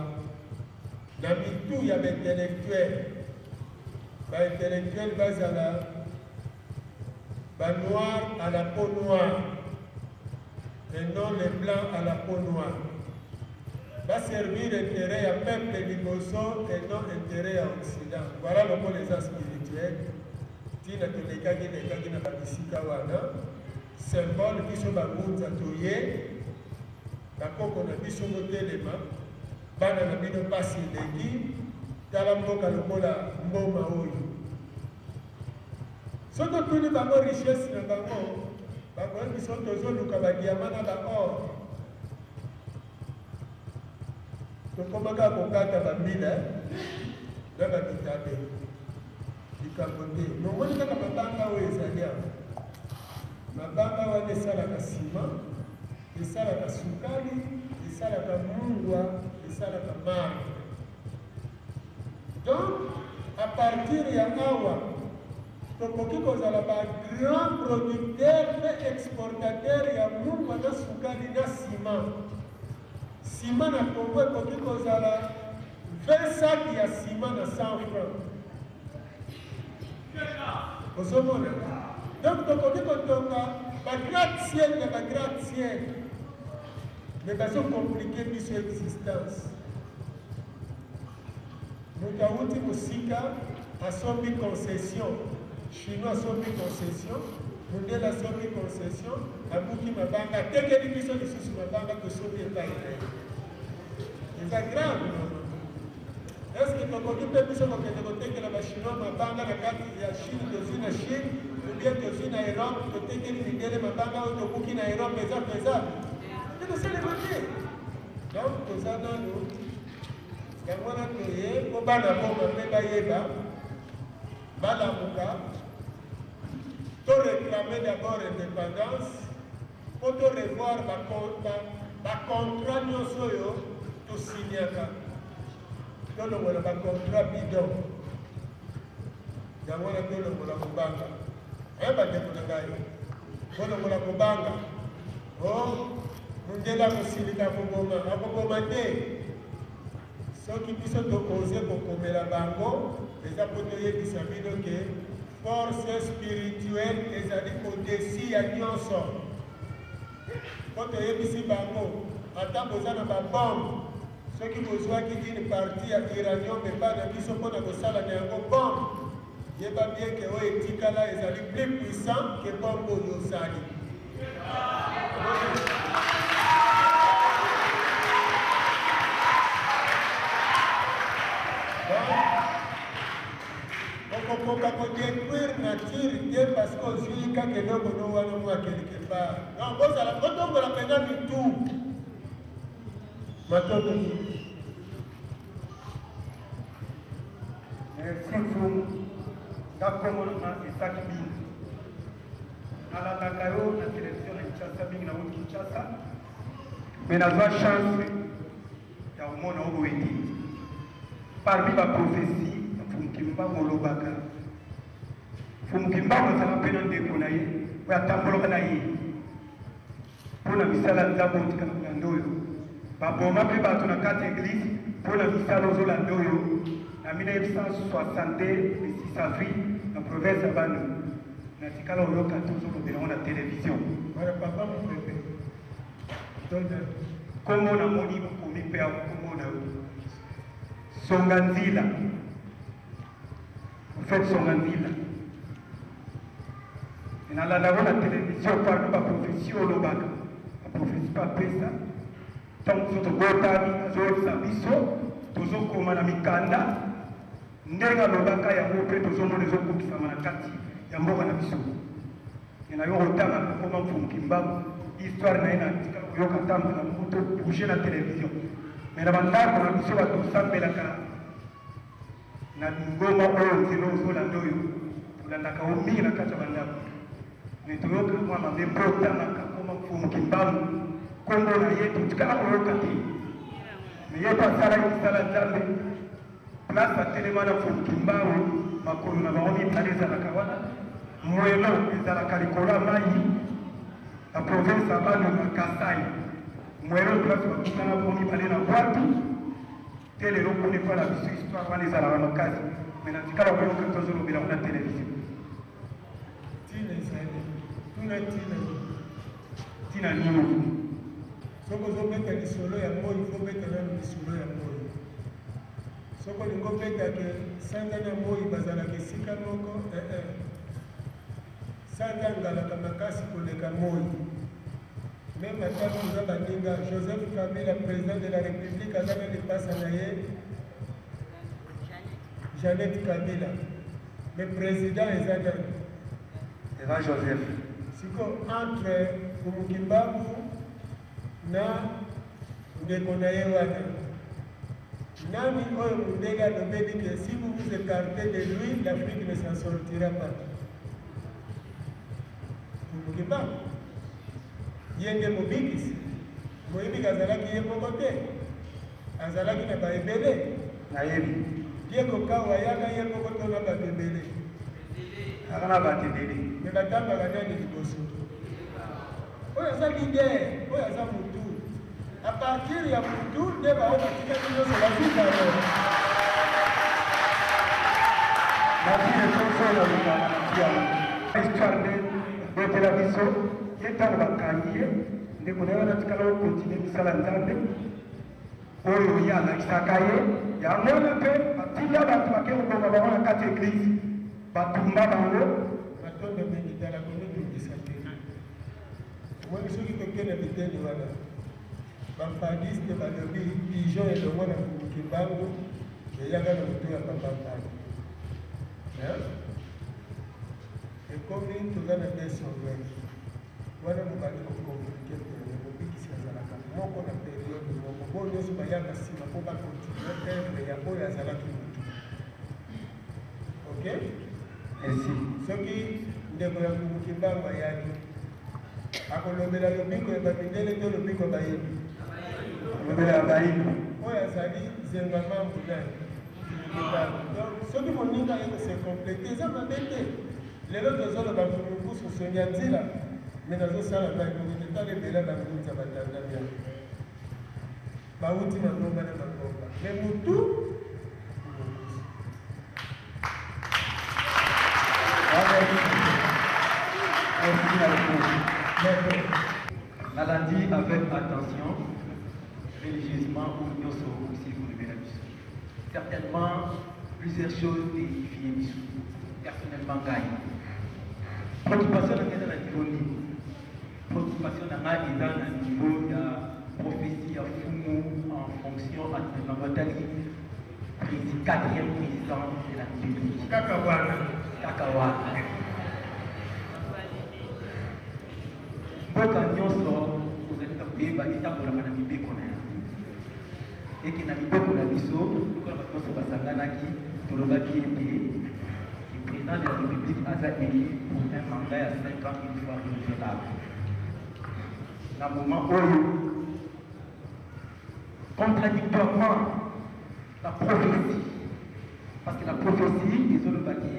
na mitu ya ba intellectuel. Ba intellectuel bazala ba noir à la peau noire et non les blancs à la peau noire. Ba servir interet ya peuple liboso et non interet ya Occident. Voilà lokola eza spirituel tina tolekaki lekaki na ba bisika wana symbole biso ba ngunza toye bakoko na biso botelema bana na bino pasi eleki tala mboka lokola mboma oyo Soki otuni bango richesse na bango, bakoyebi biso tozoluka ba diamant na ba or. Tokoma kaka kokata ba mbila na ba bitabe. Likambo te. Nomoni kaka mabanga oyo ezali awa. Mabanga wana esalaka sima, esalaka sukali, esalaka mungwa, esalaka marbre. Donc, à partir ya awa, tokoki kozala ba grand producteur mpe exportateur ya mungwa na sukali na ciment. Ciment na Congo ekoki kozala 20 sacs ya ciment na 100 francs. Ozomona? Donc tokoki kotonga ba gratte ciel na ba gratte ciel. Mais bazo compliquer biso existence. Moto awuti mosika asombi concession, chinois asombi concession, mundele asombi concession, abuki mabanga, atekeli biso lisusu mabanga tosombi epai na ye. Eza grave mama. Est-ce que tokoki mpe biso kokende kotekela ba chinois mabanga na kati ya Chine, tozwi na Chine ou bien tozwi na Europe, totekeli mindele mabanga oyo tobuki na Europe, eza faisable? Ekosalema te. Donc toza nanu yango wana toye mpo bana boma mpe bayeba balamuka to réclamer d'abord indépendance mpo to revoir bacontrat nyonso oyo tosignaka, tolongola bacontrat bidon yango wana, tolongola kobanga. Bandeko na ngai, tolongola kobanga. O mundele akosilika, akoboma, akoboma te. Soki biso tokoze kokomela bango, eza mpo toyebisa bino ke force spirituelle ezali au-dessus ya nyonso. Mpo toyebisi bango, ata boza na babombe, soki bozwaki une partie ya uranium epai na biso mpo na kosala na yango bombe, yeba bien ke oyo etikala ezali plus puissant ke bombe oyo osali. Okokoka kodetruire nature te parce que ozwi kaka eloko no wana mwa quelque part. Donc bozala botombola mpenza mitu. Matondo. Merci Mfumu. Nga kombo na nga Isaac Bingi. Nalandaka yo na television na Kinshasa mingi, na wuti Kinshasa. Mais nazwa chance ya komona yo boye te. Parmi ba propheties ya Mfumu Kimbangu olobaka, Mfumu Kimbangu azalaka mpe na ndeko na ye oyo atambolaka na ye mpo na misala ya Nzambe oyo otikala kolanda oyo baboma mpe bato na kati ya eglise mpo na misala ozolanda oyo na 1962 le 6 avril na province ya Bandundu. Natikala koyoka te ozolobela yango na television. Wana papa mopepe to nani? Kombo namoni bakomi mpe awa kombo na yo Songa Nzila. Prophète Songa Nzila. Nalanda yango na television parmi ba prophetie olobaka. Ba prophetie mpe apesa ntango biso tobotami azoyebisa biso tozokoma na mikanda Ndenge alobaka yango mpe tozomona ezokokisama na kati ya mboka na biso. Me nayo kotanga kokoma Mfumu Kimbangu, histoire na ye na tikala koyoka ata mbala moko to bouger na television. Me na bandako na biso bato tosambelaka na lingomba oyo nzela ozolanda oyo tolandaka yo mingi na kati ya bandako. Me toyoka mwa mabe mpo otangaka koma Mfumu Kimbangu, kombo na ye totikala koyoka te. Me ye mpe asalaki mosala Nzambe. Place atelema na Mfumu Kimbangu, makolo na bango mibale ezalaka wana, mwelo ezalaka likolo ya mayi na province ya Bandundu na Kasai. Mwelo place bakutana bango mibale na bwatu te lelo kuna epai na biso histoire wana ezalaka makasi me natikala koyoka tozolobela yango na televizio. Ntina ezali tuna ntina nini? Ntina nini? Soki ozobeta lisolo ya moi, fo obeta nanu lisolo ya moi. Soki olingi obeta ke sanza na moi bazalaka esika moko, eh eh. Sanza angalaka makasi koleka moi. Meme ata toza baninga, Joseph Kabila, president de la Republique, aza na lipasa na ye Jeannette Kabila. Mais president eza nani? Eza Joseph. Siko entre Mfumu Kimbangu na ndeko na ye wana nani oyo mundele alobeli que si vous vous écartez de lui l'Afrique ne s'en sortira pas? Mfumu Kimbangu ye nde mobikisi. Boyebi ke azalaki ye moko te, azalaki na ba ebele. Nayebi. Diego Cao ayaka ye moko to na bato ebele? Ayaka na bato ebele. Mais batangaka nani liboso? Oyo aza leader, oyo aza mutu. A partir ya mutu nde baoyo batikali nyonso bazwi parole. Nazwi réponse oyo nalingaka na tia histoire nde betela biso ye ntango bakangi ye ndeko na ye wana atikala kokontinue misala Nzambe oyo ye alakisaka ye yango wana mpe batinda bato bake koboma bango na kati ya eglize batumba bango. Matondo mingi tala komitungisa te omoni soki toke na biteni wana bampadiste balobi pigeon elongwa na Mfumu Kimbangu eyaka na moto ya papa Mpadi ekomi toza na deux sauveurs Wana bobandi ko compliquer terrain, mobikisi azalaka moko na periode moko, b'oyo nionso bayaka sima po ba continuer oeuvre ya oyo azalaki mutu. Ok? Merci. Soki ndeko ya Mfumu Kimbangu ayaki, akolobela lobiko ya ba mindele to lobiko ya bayindo? Akolobela ya bayindo. Oyo azali zenga mambu nani? Mfumu Kimbangu. Donc soki moninga aye ko se completer eza mabe te. Lelo tozo loba mfumu nkusu songi ya nzila mais nazo sala ngai moko te tala ebele ya ba ngunza ba tandami awa bawuti mangomba na mangomba mais mutu mfumu nkusu. Merci na réponse. Nalandi avec attention religieusement oyo nyonso osili kolobela biso. Certainement plusieurs choses eedifie biso. Personnellement ngai préoccupation na ngai eza na niveau nini? Préoccupation na ngai eza na niveau ya prophétie ya Fumu en fonction actuellement batali quatrième président de la République. Kaka wana. Kaka wana. Mboka nyonso ozali na koyeba etambolaka na mibeko na yango. Eke na mibeko na biso, lokola bato nyonso basanganaki, tolobaki ete le président de la République aza élu pour un mandat ya 5 ans une fois renouvelable. Na moment oyo, contradictoirement la prophétie, parce que la prophétie ezolobaki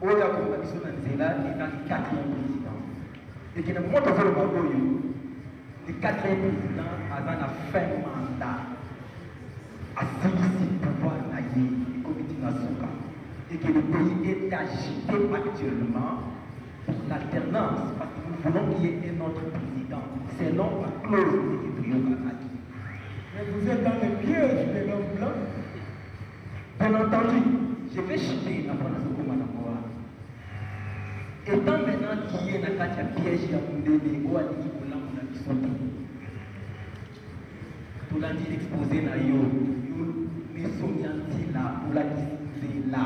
oyo akomema biso na nzela eza le quatrième président. Eke na moment tozoloba oyo, Le quatrième president aza na fin mandat asilisi pouvoir na ye ekomi ti na suka et que le pays est agité actuellement. Pour l'alternance, parce que nous voulons qu'il y ait un autre président, selon la clause de Toyokanaki. Mais vous êtes dans le piège de l'homme blanc. Bien entendu, je vais chuter avant de se Étant maintenant lié na kati ya piège ya mundele oyo alingi bolamu na biso te, tolandi exposé na yo, yo mesoni ya nzela, olakisi nzela.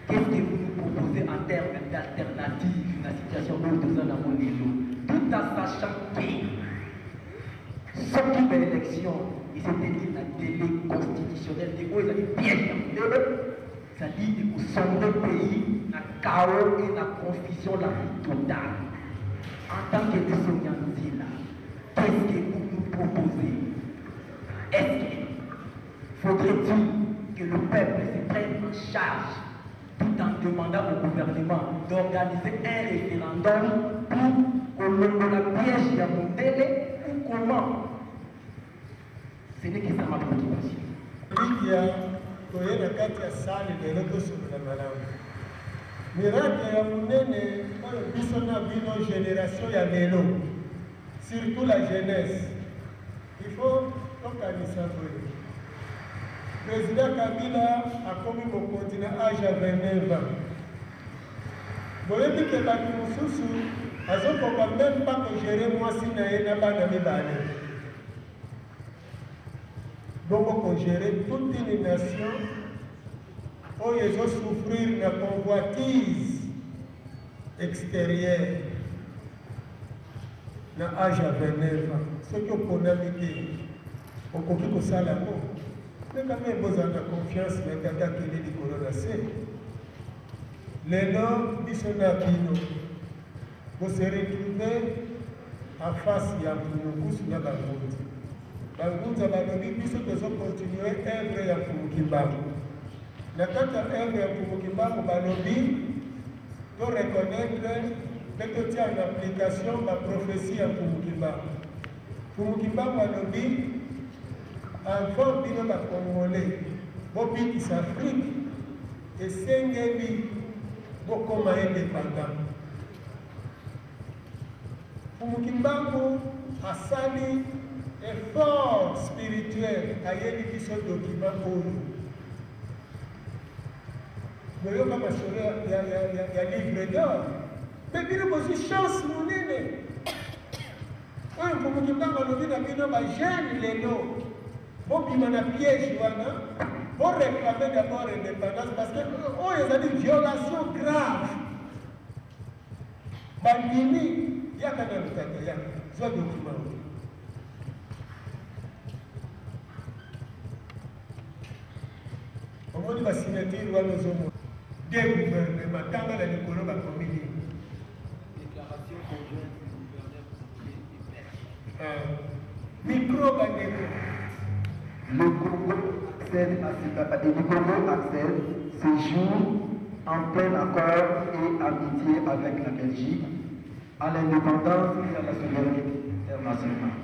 Qu'est-ce que vous nous proposez en termes d'alternative na situation oyo toza nango lelo, tout en sachant que soki baélection eseteli na délai constitutionnel te, oyo ezali piège ya mundele, c'est-à-dire ekosombre pays na chaos et na confusion la plus totale. En tant que Nessonia Nzila, qu'est-ce que vous nous proposez? Est-ce que faudrait-il que le peuple se prenne en charge tout en demandant au gouvernement d'organiser un référendum pour kolongola piège ya mondele ou comment? Ce n'est que ça ma préoccupation. Lydia, toye na kati ya salle lelo tosolola malamu. Miracle ya monene oyo biso na bino generation ya lelo, surtout la jeunesse, il faut tokanisa boye. Président Kabila akomi mokonzi na age ya 29 ans. Boyebi ke bato mosusu azokoka même pas kogérer mwasi na ye na bana mibale. Bongo kogérer toute une nation oyo ezosouffrir na convoitise extérieure na age ya 29 ans. Soki oponami te, okoki kosala yango. Mais quand même bozala na confiance na tata akende likolo na se. Lelo biso na bino bose retrouver en face ya Mfumu na Bangunza. Bangunza balobi biso tozo continuer œuvre ya Mfumu Kimbangu. Na kati ya œuvre ya Mfumu Kimbangu balobi to reconnaître mpe totia en application ba prophétie ya Mfumu Kimbangu. Mfumu Kimbangu alobi avant bino ba Congolais bobikisa Afrique, esengeli bokoma indépendant. Mfumu Kimbangu asali effort spirituel, ayeli biso document oyo. Boyoka masolo ya livre d'or, mpe bino bozwi chance monene oyo Mfumu Kimbangu alobi na bino ba jeune lelo bobima na piège wana, boréclamer d'abord indépendance, parce que oyo ezali violation grave. Bandimi yaka na lotata, yaka zwa document oyo. Omoni ba signature wana ozomona de gouvernement, tanga na likolo bakomi nini? Déclaration conjointe du gouverneur congolais et belge. Micro bandeko. Le Congo accède à ce, le Congo accède ce jour en plein accord et amitié avec la Belgique à l'indépendance et à la souveraineté internationale.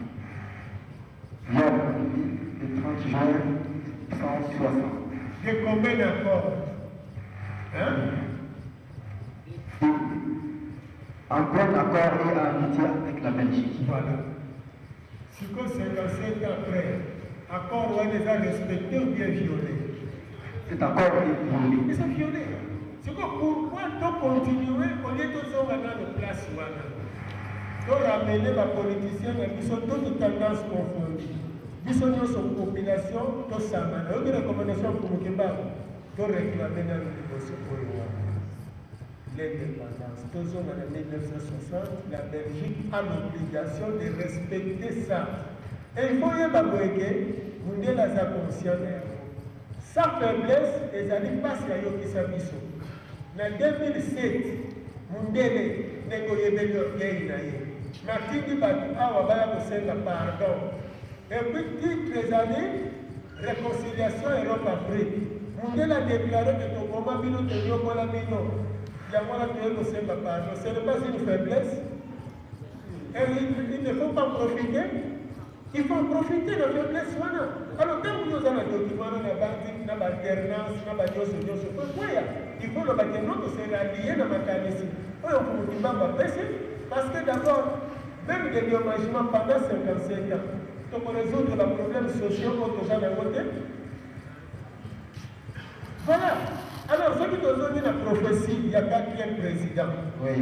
Via la République le 30 juin 1960. De combien d'accords? Hein? En plein accord et amitié avec la Belgique. Voilà. Siko 57 ans après, accord wana eza respecté ou bien violé? Cet accord est violé. Eza violé. Siko pourquoi to continuer au lieu tozonga nano place wana? To ramener ba politiciens na biso toute tendance confondue. Biso nyonso population tosangana. Oyoki recommandation ya Mfumu Kimbangu? To réclamer nano liboso oyo wana. L'indépendance. Tozonga na 1960, la Belgique a l'obligation de respecter ça. Et il faut yeba boye ke mundele aza conscient na yango. Sa faiblesse ezali mpasi ayokisa biso. Na 2007, mundele ndenge oyebeli orgueil na ye, natindi bato awa baya kosenga pardon. Et puis titre ezali réconciliation Europe-Afrique. Mundele a déclaré que toboma bino, tonyokola bino, yango wana toye kosenga pardon. Ce n'est pas une faiblesse. Et il ne faut pas profiter. Il faut en profiter na faiblesse wana. Alors ntango yo oza na document wana na bandi na ba alternance na ba nyonso nyonso ekweya, il faut loba ke non, tose rallier na makanisi oyo Mfumu Kimbangu apesi, parce que d'abord même dédommagement pendant 57 ans toko résoudre ba problèmes sociaux oyo toza nango te. Voilà. Alors soki tozongi na prophétie ya quatrième président, oui,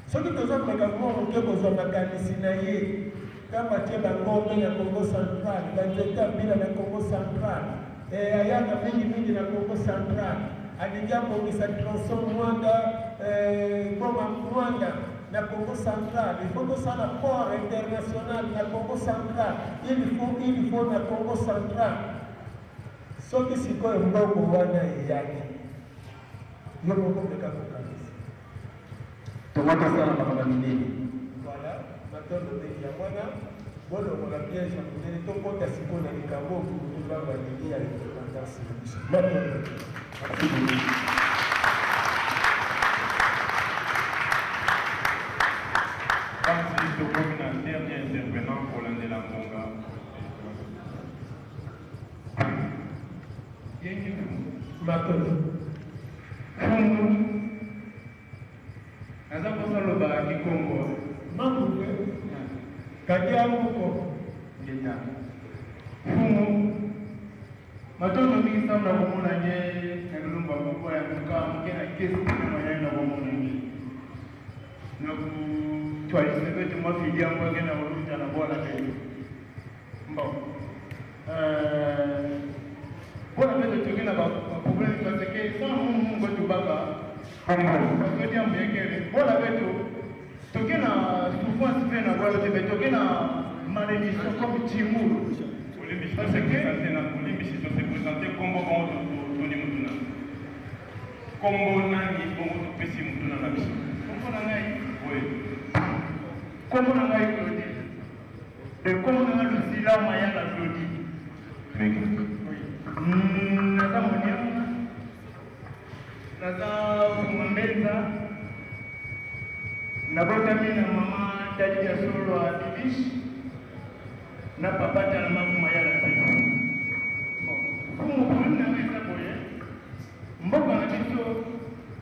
soki toza komeka mwa moke kozwa makanisi na ye ntango atie bangombe na Congo central, banzete ya mbila na Congo central, ayaka mingimingi na Congo central, alingi abongisa tronçon Mwanda, Goma Mwanda na Congo central, il faut tosala port international na Congo central, il faut na Congo central. Soki sikoyo mbongo wana eyaki, yo moko meka kokanisa. Tongo tosala makambo minene. Voilà, matondo mingi. Yango wana bolongola piège ya monene, tokota sikoyo na likambo oyo Kimbangu alingi ya indépendance na biso. Matondo. Merci beaucoup. Kasi tokomi na dernier intervenant kolandela ngonga. Yengi. Matondo. Mfumu, naza mposa loba kikongo. Makuke kadi amuko. Ngeta mfumu, matondo mingi sambu na komona nye na lulumba moko ya moka moke na kesi na mayai na komona nye na kutwalisa bete mwa fili yango ake na koluta na bwala te. Bon, mpona mpe totoki na baproblème parce que sans mungu tubaka basodia mbekele mpona mpe toke na souffrance mpe na bwala te, mais toke na malédiction comme Timur. Olimbisi, tose présenter na olimbisi, tose présenter kombo bongo toni mutuna. Kombo nani bongo topesi mutuna na biso? Kombo na ngai? Oui. Kombo na ngai Claudie, de kombo na ngai Lusila Mayala Claudie. Mingi. Naza moniama, naza mambeza, nabotami na mama Dadi ya Solo ya Bibish na papa Talama Mayala pe. Bon, problème na ngai eza boye: mboka na biso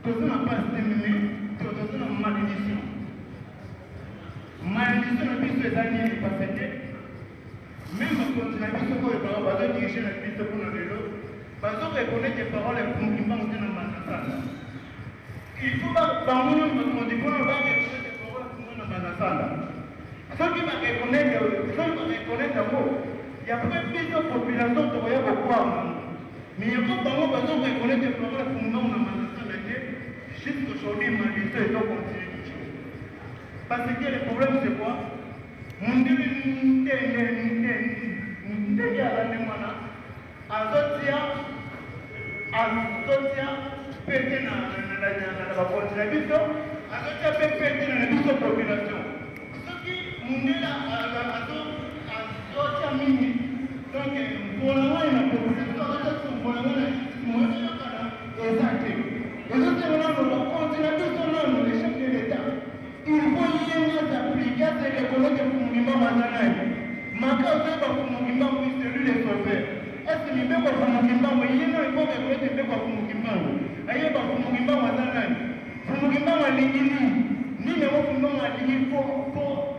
toza na pasi te, mais toza na malédiction. Malédiction na biso eza nini? Parce que même bakonzi na biso oyo bazodirige na biso mpona lelo bazoreconnaître parole ya Kimbangu te na Manasala. Il faut bango nyonso bakonzi mpona bareconnaître parole ya Kimbangu na Manasala. Soki bareconnaître, soki bareconnaître yango, ya après biso population tokoya kokwama. Mais yango bango bazoreconnaître parole ya Kimbangu na Manasala te. Jusqu'aujourd'hui, malédiction ezocontinue toujours, parce que le problème, c'est quoi? Mundele ndenge aza ndenge wana, azotia pete na bakonzi na biso, azotia mpe pete na biso population. Soki mundele azotia mingi, donc mpola ngai na population azotia mpola ngai na moyokana eza te. Ezotia nano bakonzi na biso, nano le chef de l'État, il faut ye nyonso appliquer, ase reconnaître Mfumu Kimbangu aza nani. Maka ozoyeba Mfumu Kimbangu, c'est lui le sauveur. Est-ce mibeko ya Mfumu Kimbangu, ye no, il faut reconnaître mibeko ya Mfumu Kimbangu, ayeba Mfumu Kimbangu aza nani, Mfumu Kimbangu alingi nini, nini yango Mfumu Kimbangu alingi po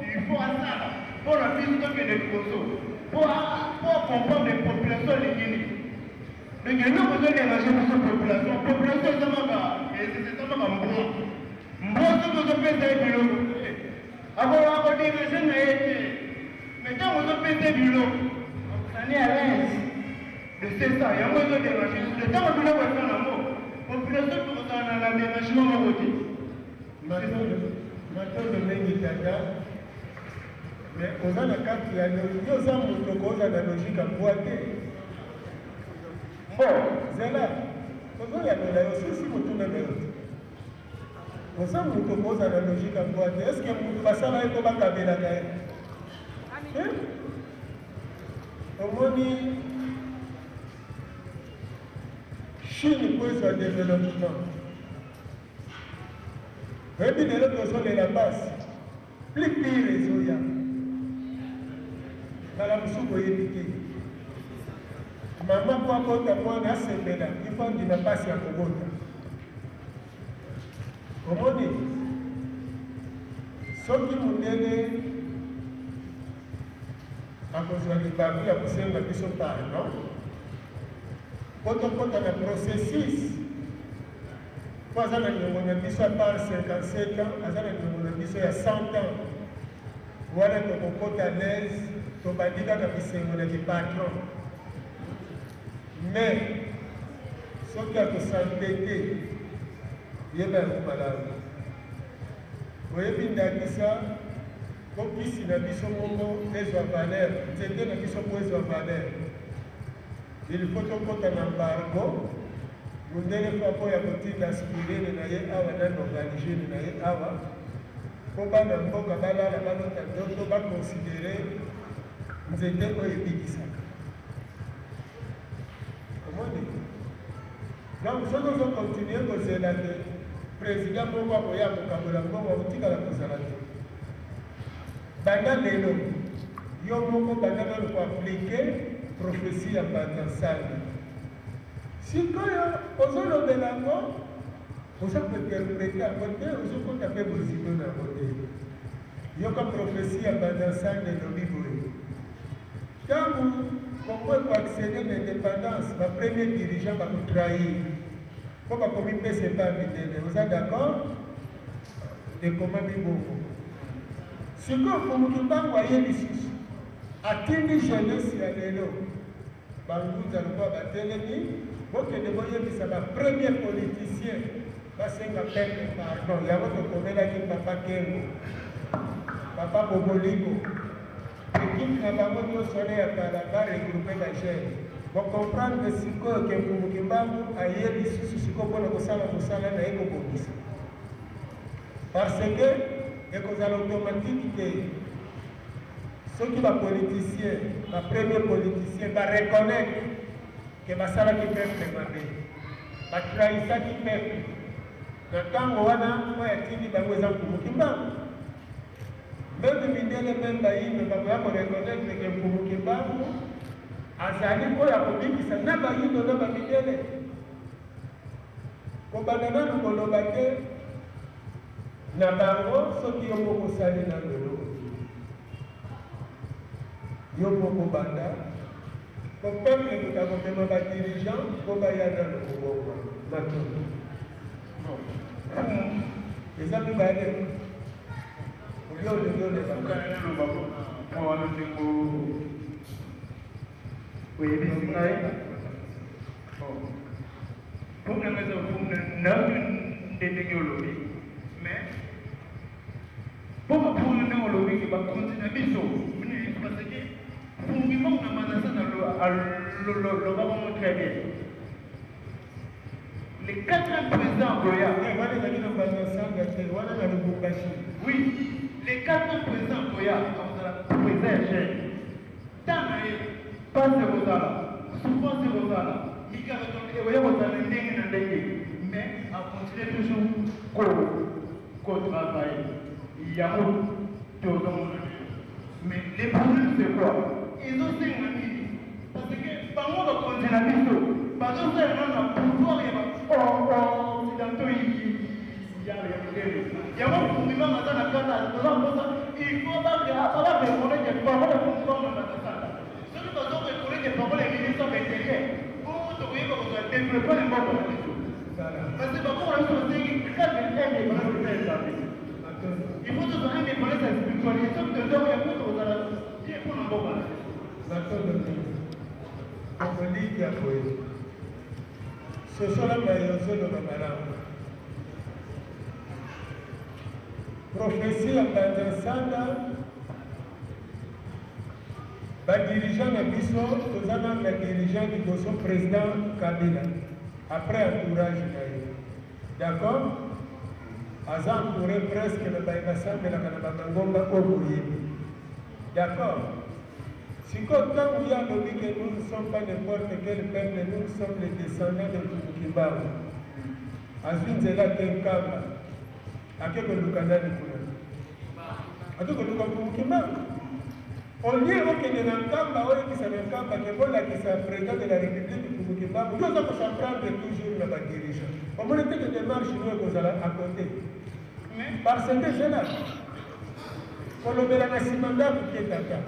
il faut asala mpona biso tokende liboso, po comprendre population alingi nini. Donc eloko ezodérange biso population, population eza maka mbwa. Mbwa soki ozopesa ye biloko te, akodérange na ye te, mais ntango ozopesa ye biloko, akosani à l'aise de c'est ça. Yango ezodérange biso. Ntango biloko eza nango, population tokozala na dérangement moko te. Matondo mingi tata, mais oza na kati ya yo, oza moto koza na logique ya mbwa te. Bon. Zela, tozoyanola yo susi motuna na yo te. Oza moto koza na logique ya mbwa te. Est-ce moto basala ye to bakabelaka ye? Omoni Chine po ezwa développement, oyebi lelo tozolela basi, plus pire ezoya. Mbala mosusu boyebi te. Mama mpo abota mwana asepela, il faut andima mpasi ya kobota. Omoni, soki mondele akozwa libaku ya kosenga biso pardon mpo tokota na processus mpo aza na niongo na biso à part 57 ans, aza na niongo na biso ya 100 ans. Wana tokokota l'aise, tobandi kaka bisengo na kipatron. Mais soki akosantete, yeba yango malamu. Oyebi ndakisa mpo kisi na biso moko ezwa valeur, nzete na biso mpo ezwa valeur, il faut tokota na embargo. Mundele fo akoya kotinda aspirine na ye awa na novaligine na ye awa mpo bana mboka balala balota ndoto bakonsidere nzete oyo ebikisaka. Omoni? Donc soki ozokontinue kozela ke président moko akoya kokabola mbongo, akotikala kozala te. Banda lelo yo moko banda nano koaplike prophétie ya Mbanza Nsanda. Sikoyo ozolobela yango, oza kointerprete yango te, ozokota mpe bozindo na yango te. Yoka prophétie ya Mbanza Nsanda elobi boye: ntango Congo ekoaccede na indépendance, bapremier dirigeant bakotrahir mpo bakomipesa epai mindele. Oza d'accord? Ekomami bongo. Sikoyo Mfumu Kimbangu aye lisusu, atindi jeunesse ya lelo, bangunza lokola batelemi, bokende boyebisa ba premier politicien basenga peuple pardon. Yango tokomelaki Papa Kengo, Papa Boboliko, ekipe na bango nyonso wana ya kala, baregroupe ba jeune. Bocomprendre sikoyo ke Mfumu Kimbangu aye lisusu sikoyo mpona kosala mosala na ye, kobongisa, parce que ekozala automatique te. Soki bapoliticien, bapremier politicien bareconnaitre ke basalaki peuple mabe, batrahisaki peuple na ntango wana, oyo atindi bango eza Mfumu Kimbangu. Meme mindele, meme bayindo bakoya koreconnaitre ke Mfumu Kimbangu azali oyo akobikisa na bayindo na bamindele. Kobanda nanu koloba te na bango soki yo moko osali nanu eloko te. Yo moko banda po peuple moto akomema ba dirigeant mpo baya nanu kobongwa. Matondo eza mibale oyo olingi oleba. Mwa wana ndenge oyebisi ngai, mpo na ngai eza nayoki nde ndenge olobi, mais mpo bapona ndenge olobi ke bakonzi na biso, parce que Fungimbangu na Manasa alobaka ngo très bien, le quatrième président Goya. Wana ezali na Mbanza Sanga te, wana na Lubumbashi. Oui, le quatrième président Goya akozala président ya chaîne. Ntango na ye, pasi ekozala, souffrance ekozala, mikakatano ekoya kozala ndenge na ndenge, mais acontinue toujours kotravaille. Yango tozomona lelo. Mais le problème, c'est quoi? Ezosenga nini? Parce que bango bakonzi na biso bazosala nano na pouvoir ya baoccidentaux ya mindele. Yango Fungimbangu aza na kanda, aza mposa il faut bareconnaître parole ya Fungimbangu na Matasaka. Soki bazoreconnaître parole ya ministre intérieur, bongo tokoyeba kozwa développement ya mboka na biso, parce que bamboka na biso basengi grave indépendance ya Nzambe. Il faut tozwa indépendance ya spiritualité. Soki tozongo yango, tokozala bien mpona mboka na biso. Matondo mingi. Okoliki ya boye, sosola maye ozoloba malamu. Prophétie ya Mbanza Nsanda, badirigeant na biso, toza nanu na dirigeant liboso, président Kabila, après entourage na ye, d'accord, aza entouré presque na baye basambelaka na bamangomba oyo boyebi, d'accord. Sikoyo ntango ye alobi ke nous ne sommes pas n'importe quel peuple, nous sommes les descendants de Mfumu Kimbangu, azwi nzela te, Nkamba, ake koluka nani kuna? Ake koluka Mfumu Kimbangu. Au lieu okende na Nkamba oyebisa na Nkamba ke bolakisa president de la Republique Mfumu Kimbangu, yo oza ko s'en prendre toujours na ba dirigeants. Omoni te ke demarche no ekozala à cote? Parce que zela kolobela na sima ndaku te tata.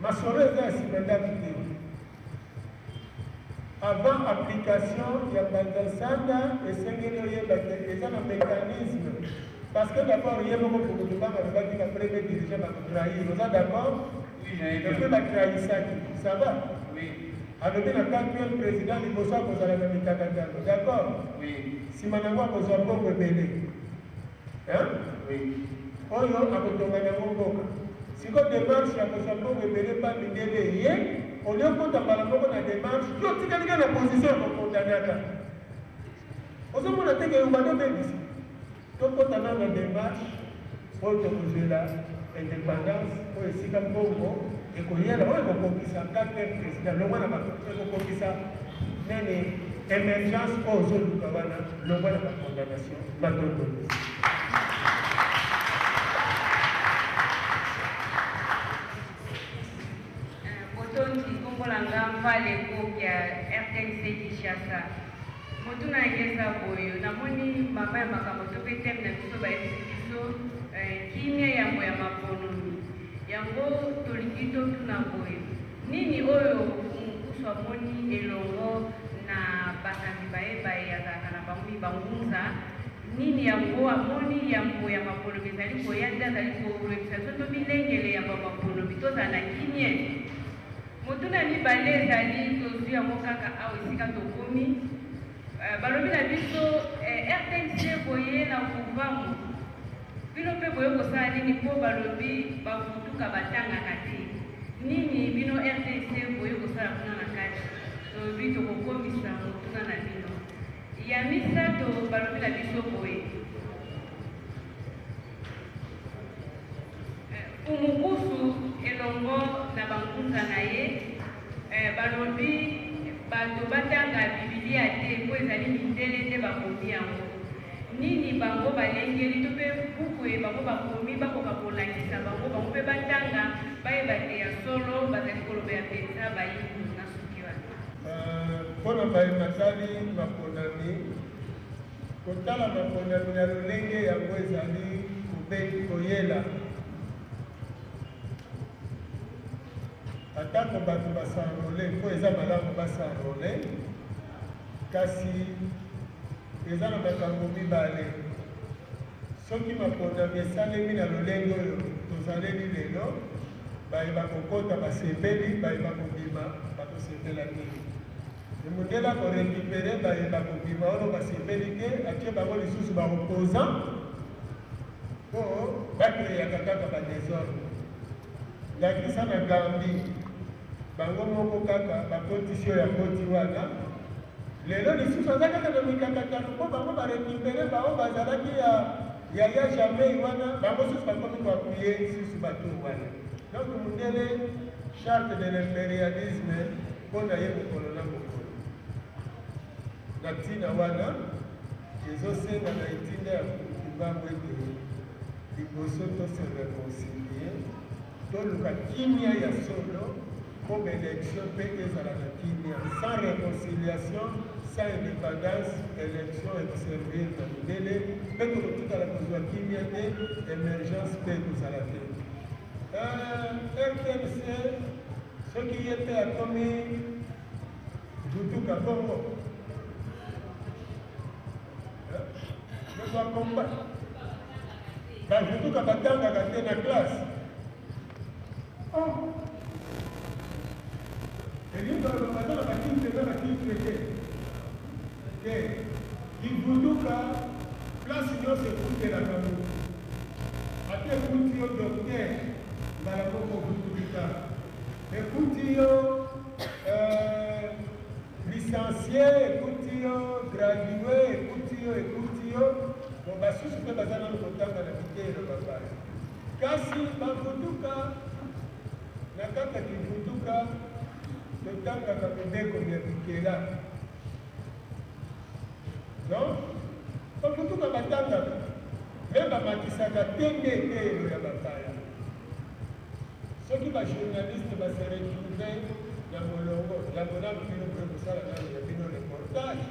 Masolo eza ya sima ndaku te. Avant application ya Mbanza Nsanda esengeli oyeba ke eza na mecanisme parce que d'abord ye moko Mfumu Kimbangu alobaki ba premier dirigeant bako trahir oza d'accord? Oui, Et puis ba trahisaki ça va? Oui. Alobi na quatrième président liboso akozala na mikakatano d'accord? Oui. Sima nango akozwa mbongo ebele hein? Oui. Oyo akotonga nango mboka. Sikoyo demarche ya kozwa mbongo ebele epa mindele eye, au lieu okota mbala moko na demarche, yo otikali kaka na position ya ko condamnaka. Ozo mona te ke obandi obebisa? Tokota nanu na demarche oyo tokozwela independance oyo esika mbongo ekoyela oyo ekokokisa quatrième president longwa na ba ekokokisa nani emergence oyo ozoluka wana longwa na ba condamnation matondo. Botondi, nkombo na nga Mvale Kokia, RTNC Kinshasa. Motuna na ngai eza boye, namoni mama ya makambo to mpe thème na biso bayebisi biso eh, kimia yambo ya maponomi. Yango tolingi totuna boye, nini oyo Mfumu Nkusu amoni elongo na bakambi baye baye azalaka na bango bangunza Nini yango amoni yambo ya maponomi ezali koya nde azali kolobisa biso tomilengele yambo ya maponomi tozala na kimie? Motuna ya mibale ezali tozwi yango kaka awa esika tokomi balobi na biso rtnc boye na Vuvamu bino mpe boye kosala nini mpo balobi bavutuka batangaka te nini bino rtnc boye kosala kuna na kati tolobi tokokomisa motuna na bino. Ya misato, balobi na biso boye, Mfumu Nkusu elongo na bangunza na ye balobi bato batanga Bibilia te mpo ezali mindele nde bakomi yango. Nini bango balengeli to mpe buku eye bango bakomi bakoka kolakisa bango, bango mpe batanga bayeba te ya solo bazali kolobela mpenza bayindo? Nasuki wana. Mpo na maye matali maponami, kotala maponami na lolenge yango ezali koyela. Atako bato ba s'enroler mpo eza malamu ba s'enroler, kasi eza na makambo mibale. Soki maponami esalemi na lolenge oyo tozaleli lelo, Baye bakokota basepeli, baye bakobima bakosepela te. Et mundele ako recuperer baye bakobima wana basepeli te, atie bango lisusu ba opposants po ba creaka kaka ba desordre. Ndakisa na Gambie, bango moko kaka bakotisi oyo akoti wana, lelo lisusu aza kaka na mikakatano po bango ba recuperer ba oyo bazalaki ya Yaya Jamey wana bango susu bakomi ko appuyer susu bato wana. Donc mundele charte de l'imperialisme mpo na ye mokolo na mokolo. Na ntina wana ezosenga na etinda ya Kimbangu ete liboso to se reconcilier, toluka kimia ya solo mpo ba election mpe ezala na kimia. Sans reconciliation, sans independance, election eko servir na mindele mpe tokotikala kozwa kimia te, emergence mpe ekozala te. RTNC soki ye mpe akomi vutuka bongo bakomba bavutuka batangaka te na classe. Oh! Elingi koloba baza na ba titre na ba titre te. Te. Kivutuka place nyonso ekutelaka moto. Ata ekuti yo docteur mbala moko ovutuki kaka. Ekuti yo euh, licencie, ekuti yo gradue, ekuti yo, ekuti yo. Bon, basusu mpe baza nano kotanga na biteyelo bapaya. Kasi bavutuka, na kati ya kivutuka, totangaka mibeko mya bikela. Donc, bavutuka batangaka, mais bamatisaka te nde eteyelo ya bapaya. Soki. Soki ba journalistes ba se retrouver na molongo, yambo nanu bino boye kosala nanu ya bino reportage,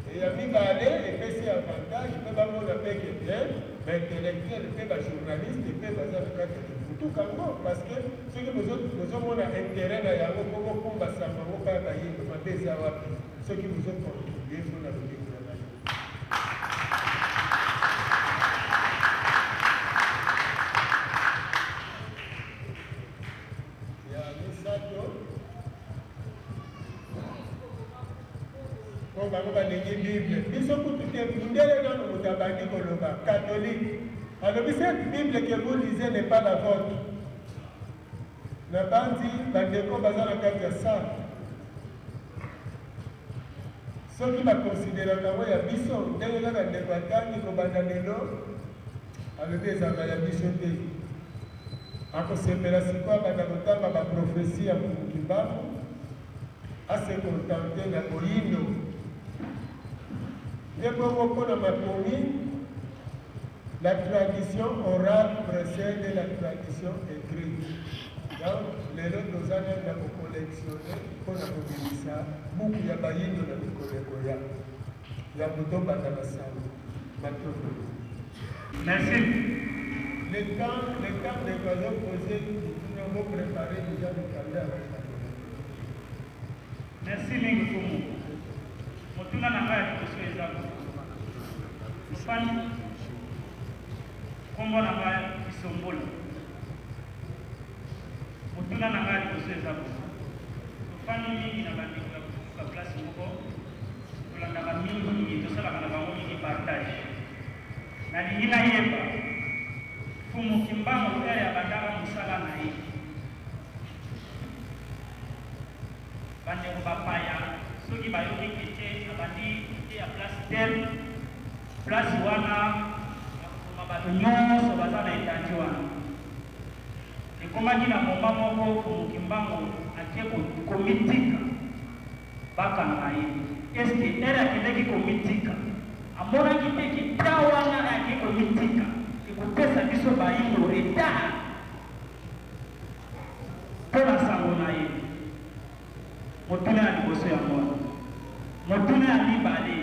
et ya mibale epesi avantage pe bamona pe que bien ba intellectuels pe ba journalistes pe baza na kati ya kivutuka yango, parce que soki bozo mona interet na yango po bokumba sango yango pa ya bayindo, mabe eza wapi soki bozo contribuer pona lobiko ya bayindo? Ya misato, mpo bango balingi Bible, biso kutu te. Mundele nanu moto abandi koloba, catholique alobi cette Bible que vous lisez n'est pas la vôtre. Nabanzi bandeko baza na kati ya salle, soki bakonsideraka yango ya biso ndenge kaka ndeko atangi kobanda lelo, alobi ezalaka ya biso te. Akosepela sikoyo abanda kotanga ba propheties ya Mfumu Kimbangu, a se contenter na boyindo. Nde bongo mpo na makomi, la tradition orale precede la tradition ecrite. Donc lelo toza nanu na ko collectionner mpo na kobimisa buku ya bayindo na mikolo ekoya. Yambo tobanda na sango. Matondo. Merci. Le temps, le temps ndeko azo poser mituna, bo preparer dejà mikanda ya kosakola. Merci mingi Mfumu. Motuna na ngai ya liboso eza boye. Mofandi, kombo na ngai Kisombola. Motuna na ngai ya liboso eza boye. Tofandi mingi na bandeko ya kofuka place moko. Tolandaka mingi, tosalaka na bango mingi partage. Nalingi nayeba, Mfumu Kimbangu heure abandaka mosala na ye, bandeko bapaya soki bayoki que te abandi koteya place tel, place wana bakoboma bato nionso baza na etandi wana. Ekomaki na moment moko Mfumu Kimbangu ake komitika. Bakanga ye. Est ce que heure akendaki komitika amonaki te que temps wana ake komitika ekopesa biso bayindo retard pona sango na ye? Motuna ya liboso yango wana. Motuna ya mibale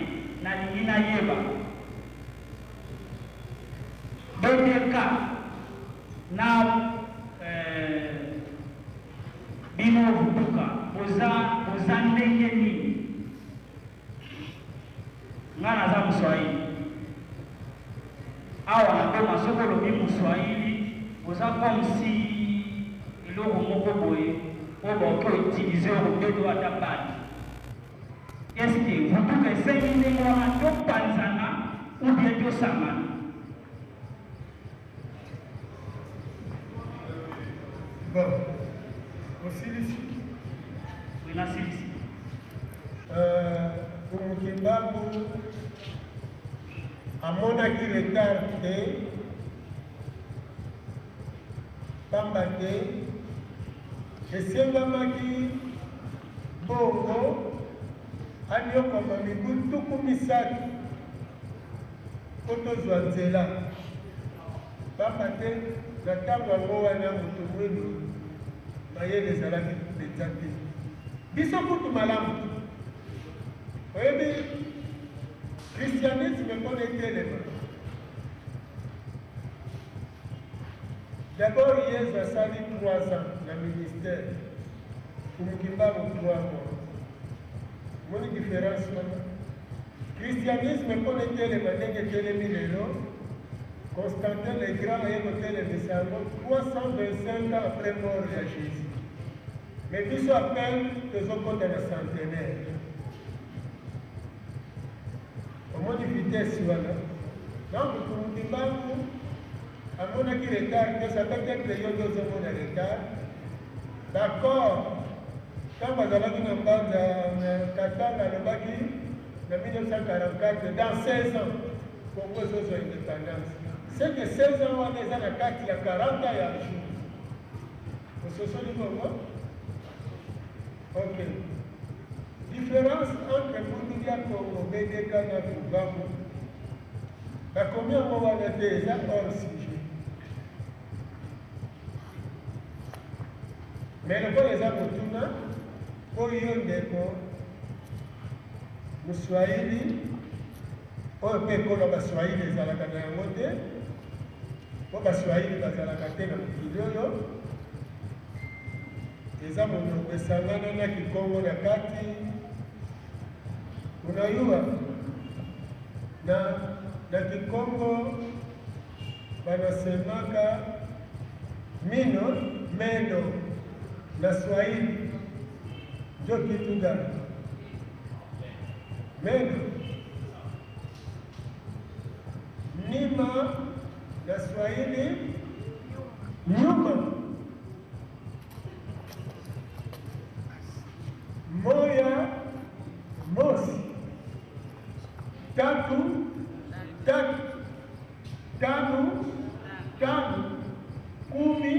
nalingi nayeba BDK na euh, Bino vutuka boza boza ndenge nini? Nga naza muswahili awa na Goma soki olobi muswahili oza comme si eloko moko boye oyo bakoki ko utiliser yo kobeta yo ata balle. Est ce que vutuka esengi ndenge wana topanzana ou bien tosangana? Bon, osilisi? Oui, nasilisi. Mfumu Kimbangu amonaki retard te, pamba te esengamaki bongo anyokwama mibu 30 mpo tozwa nzela. Pamba te na tango yango wana moto mwindu mayele ezalaki mpenza te. Biso kutu malamu. Oyebi christianisme mpo na etelema, d'abord Yezu asali 3 ans na ministère, Mfumu Kimbangu 3 mois. Omoni difference wana? Christianisme mpo na etelema ndenge etelemi lelo, Constantin le Grand aye kotelemisa yango 325 ans après mort ya Jesus. Mais biso à peine tozokota na centenaire. Omoni vitesse wana? Donc Mfumu Kimbangu amonaki retard te, ça peut être yo nde ozomona retard. D'accord. Ntango azalaki na Mbanza na Katanga alobaki na 1944 dans 16 ans Congo ezozwa independance. C'est que 16 ans wana eza na kati ya 40 ans ya jour. Ososoli bongo? Ok. Différence entre Bundu dia Congo, BDK na Fubamu, bakomi yango wana te, eza hors sujet. Mais lokola eza motuna mpo yo ndeko Moswahili, oyo mpe ekolo ya Baswahili ezalaka na yango te, mpo Baswahili bazalaka te na mokili oyo, eza monoko esangana na Kikongo na kati. Unayua na, na Kikongo banasemaka mino meno na Swahili njo kitu gani? Meno nima na Swahili nyuma. Moya mosi tatu tatu tano tano kumi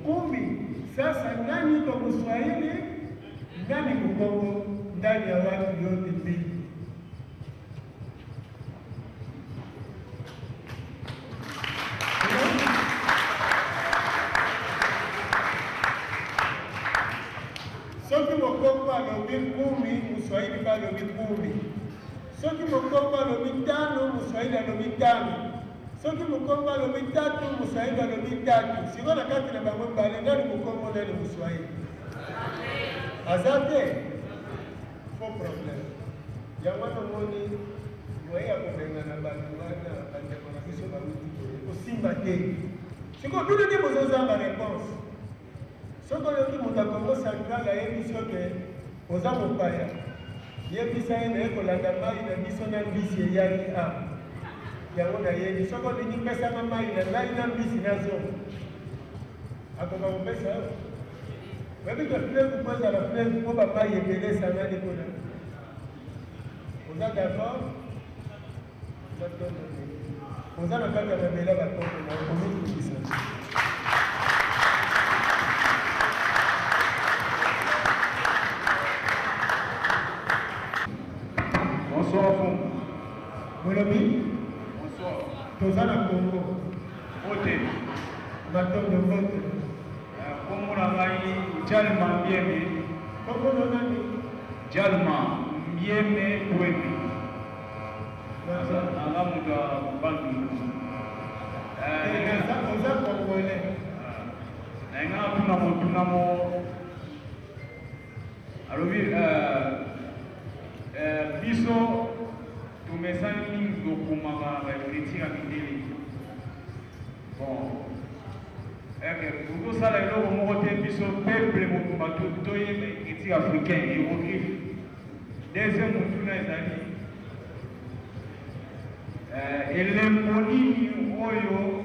kumi. Sasa nani kwa Mswahili nani Mkongo ndani ya watu yote mbili? Soki mokongo alobi kumi, moswahili mpe alobi kumi. Soki mokongo alobi tano, moswahili alobi tano. Soki mokongo alobi tatu, moswahili alobi tatu. Sikoyo na kati na bango mibale, nani mokongo, nani moswahili? Aza te. Faux problème. Yango wana omoni moye ya kobengana bato wana, bandeko na biso bawuti boye, kosimba te. Sikoyo bino nde bozozanga reponse. Soki oyoki moto ya Kongo Central ayebisi yo ke oza mopaya, yebisa ye naye kolanda mayi na biso na mbisi eyaki awa. Yango nayebi soki olingi pesa nga mayi na ngai na mbisi nazonga. Akoka kopesa yo? Oyebi ke fleuve mpo ezala fleuve mpo ba mayi ebele esangani kuna. Oza d'accord? Oza na kati ya mabele ya bakoko na okomitukisa. Bonsoir Fum. Bolobi? Bonsoir. Toza na Congo. Mbote. Matondo mbote. Kombo na ngai Djalma Mbieme. Kombo na nani? Djalma Mbieme Kweme. Naza moto ya Bandundu. Oza congolais. Nalinga natuna motuna mo alobi biso tomesani mingi kokomaka na ba ecriture ya mindele. Bon, eke tokosala eloko moko te biso peuple mobimba toyeba ecriture africain hieroglyphe. Deuxième motuna ezali eh, elembo nini oyo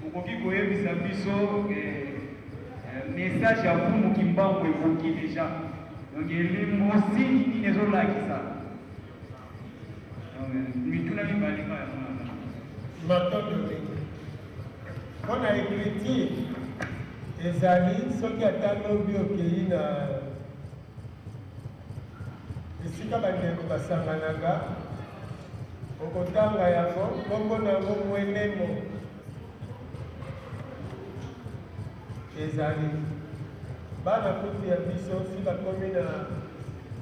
okoki koyebisa biso eh, eh, message ya Mfumu Kimbangu ekoki deja donc elembo signe nini ezolakisa donc mituna mibale kaka yango na Matondo mingi mpo na ecriture ezali soki ata lobi okei na Esika bandeko basanganaka, okotanga yango, nkombo na yango Mwenemo. Ezali bana kutu ya biso si bakomi na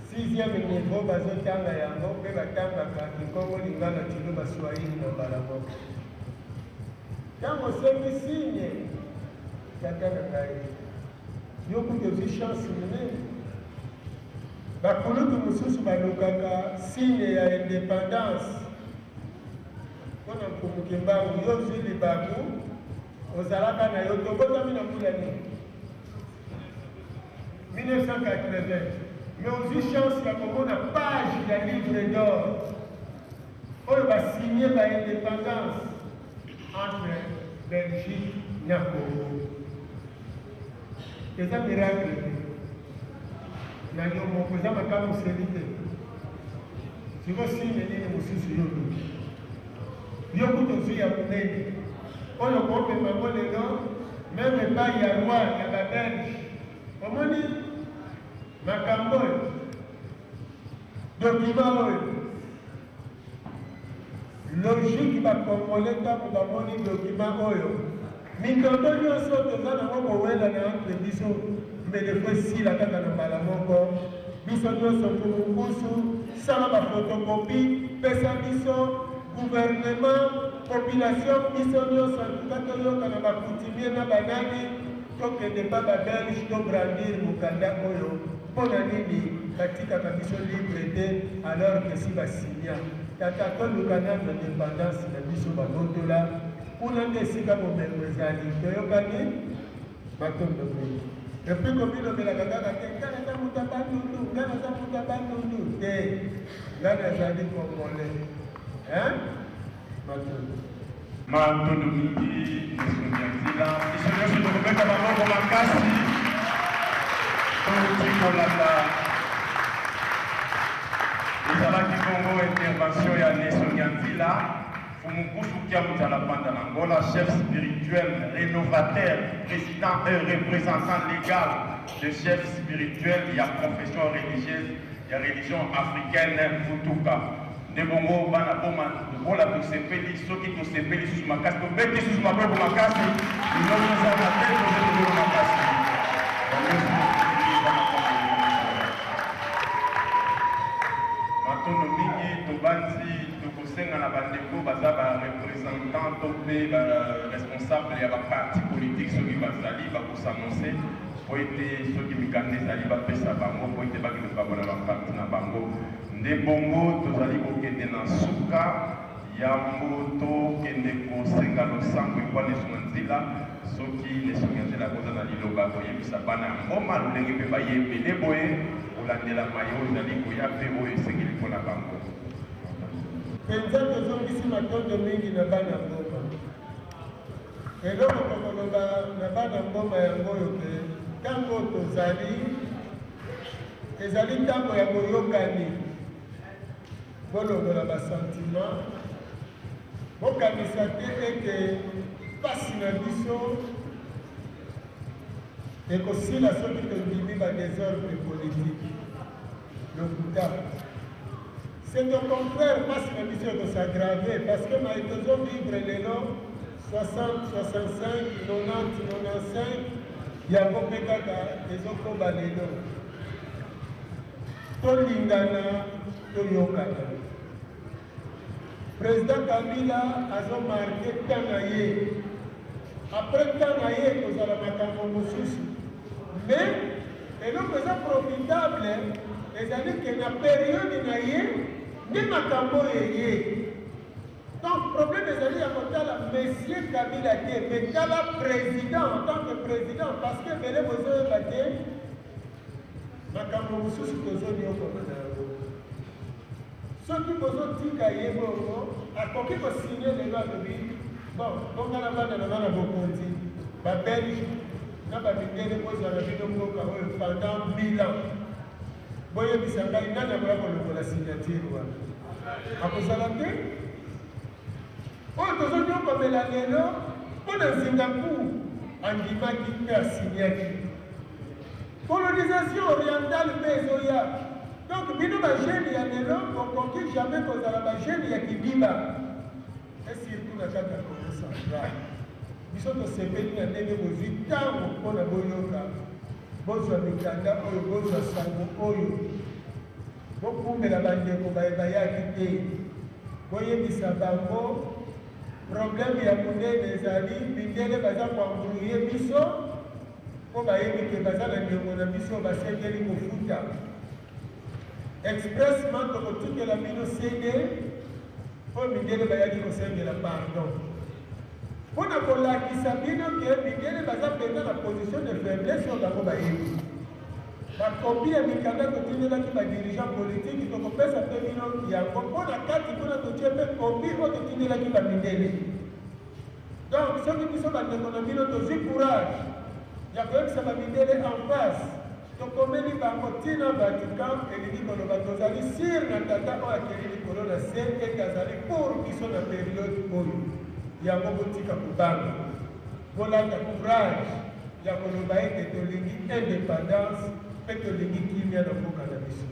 sixième niveau bazotanga yango mpe batangaka Kikongo, Lingala, Tshiluba, Swahili na mbala moko. Ntango osengi signe, tata na ngai, Yo kutu ozwi chance monene. Bakulutu mosusu balukaka signe ya independance mpo na Mfumu Kimbangu. Yo ozwi libaku, ozalaka na yo te. Obotami na mbula nini? 1980. Mais ozwi chance ya komona page ya livre d'or oyo ba signe ba independance entre Belgique na Congo. Eza miracle te na yo moko, eza makamwiseli te. Siko signe nini mosusu yo oluki? Yo kutu ozwi ya monene oyo komema yango lelo meme epai ya roi ya babelge. Omoni makambo oyo, document oyo logique ba congolais ntango bamoni document oyo mindondo nyonso toza nango kowelana entre biso. Mbele faut esila kaka na mbala moko. Biso nyonso Mfumu Nkusu, sala ba photocopie, pesa biso gouvernement, population, biso nyonso en tout cas toyoka na ba coutumier na ba nani, tokende pa ba belge to brandir mokanda oyo. Mpo na nini batikaka biso libre te alors que si ba signa? Tata, toluka nanu independance na biso babotola kuna nde esika bomengo ezali. Toyokani? Matondo mingi. Et puis komilobelaka kaka te nga naza moto ya Bandundu, nga naza moto ya Bandundu te. Nga nazali Congolais. Hein? Matondo. Matondo mingi Ndeko Nyanzila. Biso nyonso tokobeta maboko makasi. Touti kolanda ezalaki bongo intervention ya Neso Nyanzila. Mfumu Nkusu Kiamu Nzalapanda na Angola, chef spirituel, renovateur, president et representant legal de chef spirituel ya confession religieuse ya religion africaine Vutuka. Nde bongo bana boma lokola tosepeli, soki tosepeli susu makasi, tobeti susu maboko makasi, bino nyonso awa te tobeti maboko makasi. Matondo mingi, tobanzi Tokosenga na ba ndeko baza ba representants to mpe ba responsables ya ba partis politiques soki bazali bako s'annoncer mpo ete soki mikanda ezali bapesa bango mpo ete bakende kokabola ba partis na bango. Nde bongo tozali kokende na suka yambo tokende kosenga losambo epa Nesonga Nzila. Soki Nesonga Nzila akoza na liloba koyebisa bana ya Ngoma lolenge mpe baye ebele boye kolandela maye oyo ezali koya mpe oyo esengeli mpo na bango. Penza tozongisi matondo mingi na bana Ngoma. Eloko tokoloba na bana Ngoma yango oyo ke ntango tozali ezali ntango ya boyokani. Bolongola ba sentiment, bokanisa te ete mpasi na biso ekosila soki tondimi ba desordre politique. Lokuta. C'est au contraire pasi na biso eko s'aggraver parce que maye tozo vivre lelo 60, 65, 90, 95 yango mpe kaka ezokoba lelo. Tolingana, toyokana. President Kabila azo marque temps na ye. Après temps na ye ekozala makambo mosusu. Mais eloko eza profitable ezali ke na periode na ye nde makambo oyo eye. Donc problème ezali ya kotala monsieur Kabila te, mais tala president en tant que president parce que ebele bozoyeba te makambo mosusu tozoniokwama na yango. Soki bozo tika ye bongo akoki ko signe lelo alobi bon bonga na bana na nga na bokonzi ba belge na ba mindele bozwa na bino mboka oyo pendant 1000 ans boyebisa ngai nani akoya kolongola signature wana akozala te oyo tozonyokomela lelo mpo na Singapour andimaki mpe asignaki Colonisation orientale mpe ezoya. Donc bino ba jeunes ya lelo bokoki jamais kozala ba jeunes ya kidiba. Et surtout na kati ya Congo central. Biso tosepeli na ndenge bozwi ntango mpo na boyoka, bozwa mikanda oyo, bozwa sango oyo, bokumbela bandeko baye bayaki te, boyebisa bango problème ya monene ezali mindele baza ko embrouiller biso. Mpo bayebi ke baza na niongo na biso basengeli kofuta. Expressement tokotikela bino CD oyo mindele bayaki kosengela pardon. Mpo na kolakisa bino ke mindele baza mpenza na position de faiblesse oyo bango bayebi. Ba copie ya mikanda totindelaki ba dirigeants politiques tokopesa mpe bino yango mpo na kati kuna totie mpe copie oyo totindelaki ba mindele. Donc soki biso ba ndeko na bino tozui courage ya koyebisa ba mindele en face, tokomeli bango ti na Vatican, elingi koloba tozali sur na tata oyo akeli likolo na se ete azali pour biso na periode oyo. Yango botika kobanga, bolata courage ya koloba ete tolingi independance pe tolingi kimia na mboka na biso.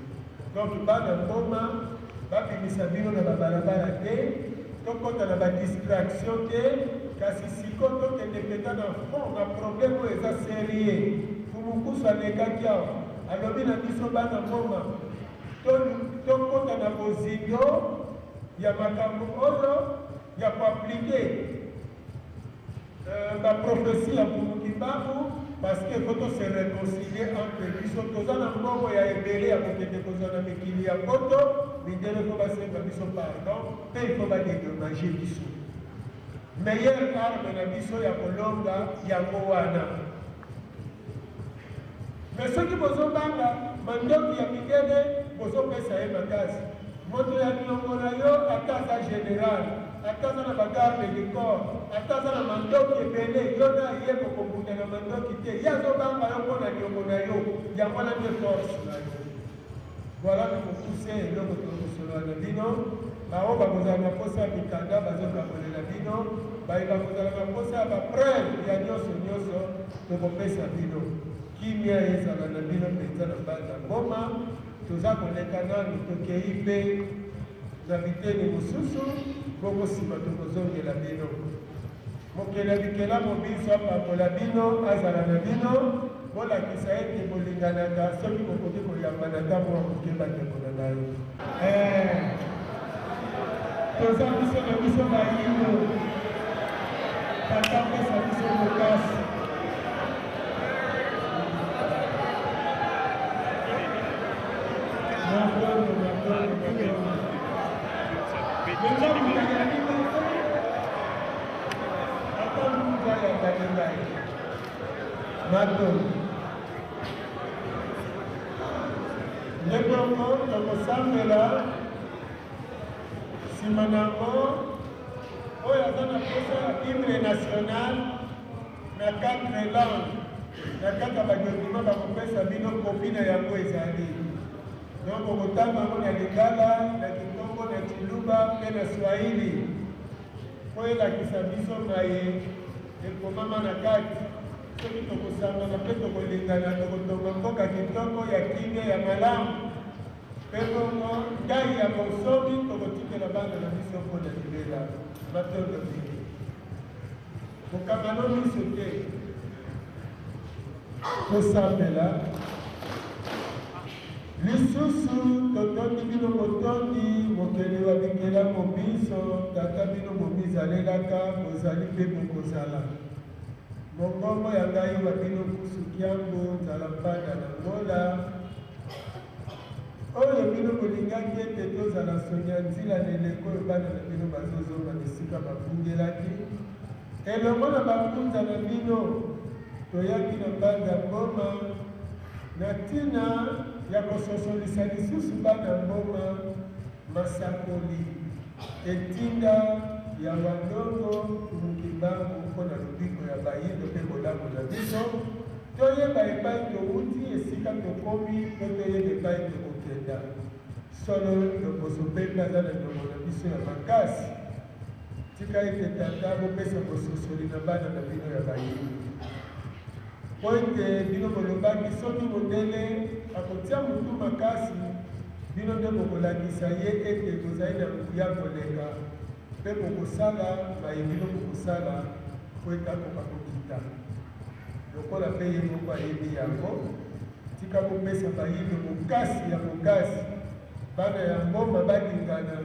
Donc bana Ngoma babimisa bino na ba balabala te, tokota na ba distraction te, kasi siko tokende mpenza na fond na problème oyo eza serieux. Mfumu Nkusu alekaki awa, alobi na biso bana Ngoma tokota na bozindo ya makambo oyo ya koaplike ba prophetie ya Mfumu Kimbangu, parce que faut to se réconcilier entre biso. Toza na mbongo ya ebele ya kokende kozwa na mikili ya poto, mindele faut basenga biso pardon mpe il faut badédommage biso. Meilleure arme na biso ya kolonga yango wana. Mais soki bozobanga mandoki ya mindele, bozopesa ye makasi. Moto ya niongo na yo, ata aza général, ata aza na bagarde du corps, ata aza na mandoki ebele, yo na ye bokobunda na mandoki te. Ye azobanga yo mpo na niongo na yo, yango wana nde force na yo. Voilà na mokuse eloko tokosolola na bino. Bango bakozala na posa ya mikanda, bazokabolela bino. Baye bakozala na posa ya bapreuve ya nyonso nyonso, tokopesa bino. Kimia ezala na bino mpenza na Mbanza Ngoma. Toza koleka nanu, tokei mpe na biteni mosusu, bongo nsima tokozongela bino. Mokeli ya bikelamu binso apambola bino, azala na bino. Bolakisa ete bolinganaka, soki bokoki koyambana ata mwa moke, bandeko na ngai. Toza biso na biso bayindo. Tata, pesa biso bokasi. Matondo, matondo, matondo. Lelo ya liboso, ata mbuza yambani ngai. Matondo. Nde bongo tokosambela. Nsima na yango, oyo aza na posa ya hymne national na quatre langues, na kati ya badocument bakopesa bino kopi na yango ezali. Donc okotanga yango na lingala, na kikongo, na tshiluba mpe na swahili, mpo elakisa biso maye ekomama na kati. Soki tokosangana mpe tokolingana, tokotonga mboka kitoko ya kimia ya malamu, mpe bongo ndai ya bonsomi tokotikela bana na biso mpo na libela. Matondo mingi. Kokangano miso te, tosambela lisusu. Totondi bino botondi, Mokeli wa bikelamu biso, Tata. Bino bomizalelaka, bozali mpe bokozala. Mongongo ya ngai wa bino Nkusu Kiambu Nzala Mpanda na Ngola. Oyo bino bolingaki ete tozala nsoni ya nzila na eleko oyo bana na bino bazozonga na esika babungelaki elongo na bakunza na bino, toyaki na Mbanza Mboma na ntina ya kososolisa lisusu bana Mboma masakoli etinda ya Wandongo Mfumu Kimbangu mpo na lobiko ya bayindo mpe bolamu na biso. Toyeba epai towuti, esika tokomi, mpe toyeba epai tokokenda. Solo loposo pembe aza na niongo na biso ya makasi. Tika ete Tata bopesa bososoli na bana na bino ya bayindo, mpo ete bino bolobaki soki mondele akotia motu makasi, bino nde bokolakisa ye ete bozali na nguya koleka, mpe bokosala maye bino bokosala mpo ete akoka kokita. Lokola mpe ye moko ayebi yango, tika bopesa bayindo bokasi ya bokasi, bana ya Ngoma balingana,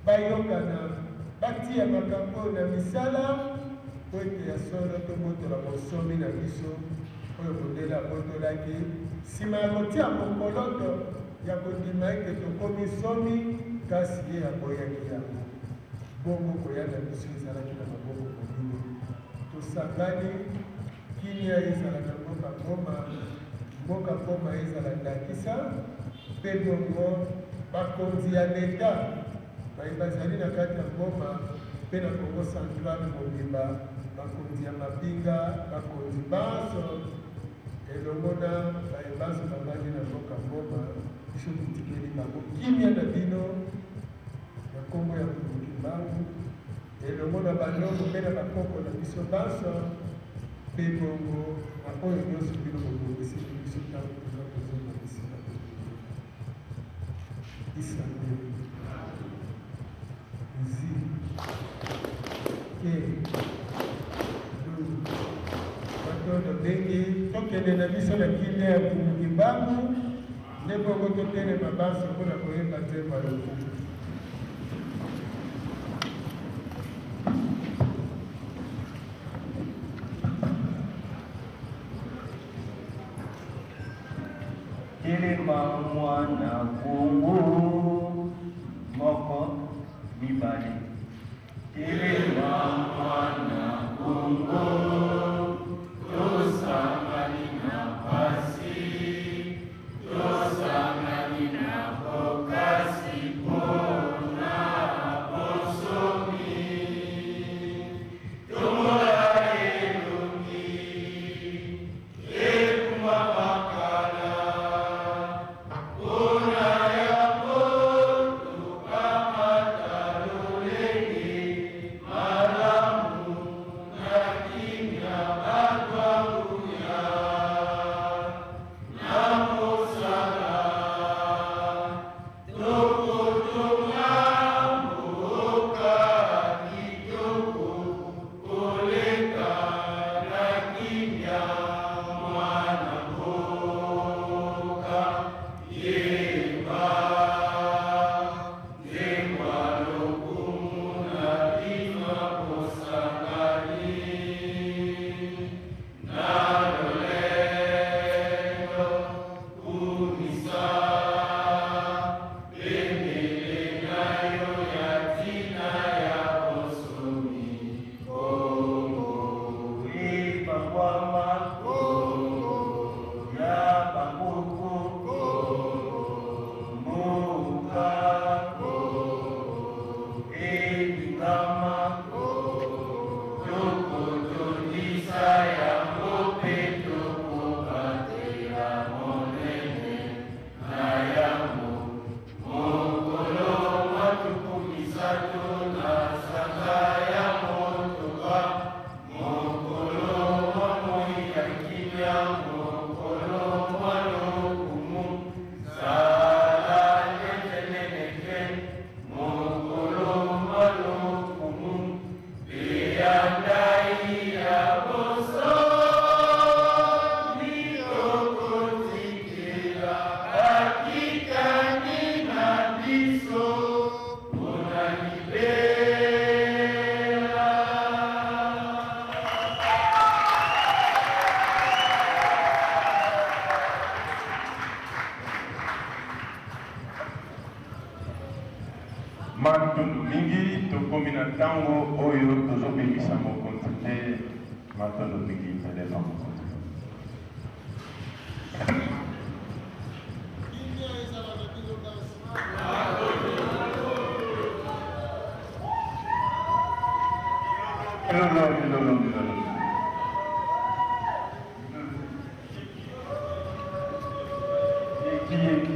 bayokana, batia makambo oyo na misala, mpo ete ya solo tobotola bonsomi na biso oyo mondele abotolaki nsima ya kotia mokoloto ya kondima ete tokomi somi, kasi ye aboyaki yango. Bongo koya na biso ezalaki na maboko na bino. Tosangani, kimia ezala na mboka Goma, mboka Goma ezala ndakisa, mpe bongo bakonzi ya leta baye bazali na kati ya Goma mpe na Kongo Central mobimba, bakonzi ya mapinga, bakonzi banso elongo na baye banso bavandi na mboka Goma, biso totikeli bango kimia na bino na nkombo ya Mfumu Kimbangu elongo na balongo mpe na bakoko na biso banso, mpe bongo na oyo nyonso bino bobongiseli biso ntango toza kozonga bisika tokende. Isambe zi ke lu. Matondo ndenge. Tokende na biso na kimia ya Mfumu Kimbangu, nde bongo totelema banso mpo na koyemba nzembo ya lokumu. Telema mwana Kongo, moko mibale. Telema mwana Kongo, tosangani na pasi, tosangani na bokasi mpona bonsomi. Tombola elongi, ekuma makala, mpona yango tokamata lolenge malamu na kimia batwa nguya na mosala tokotonga mboka kitoko koleka na kimia mwana mboka yemba nzembo ya lokumu na bino bosangani na lolendo kumisa bendele na yo ya ntina ya bonsomi Kongo ebambwama Kongo ya bakoko mboka elingama tokotondisa yango mpe tokobatela monene na yango mokolo mwa 30 na sanza ya motoba mokolo mwa moi ya kimia mokolo mwa lokumu sala njenjeneneke mokolo mwa lokumu eyandai ya bosomi tokotikela bakitani na biso mpona libela. Matondo mingi. Tokomi na ntango oyo tozobengisa mokonzi te. Matondo mingi, telema mokonzi. Kimia ezala na bino banso. Milolo, milolo, milolo. Yeki, yeki.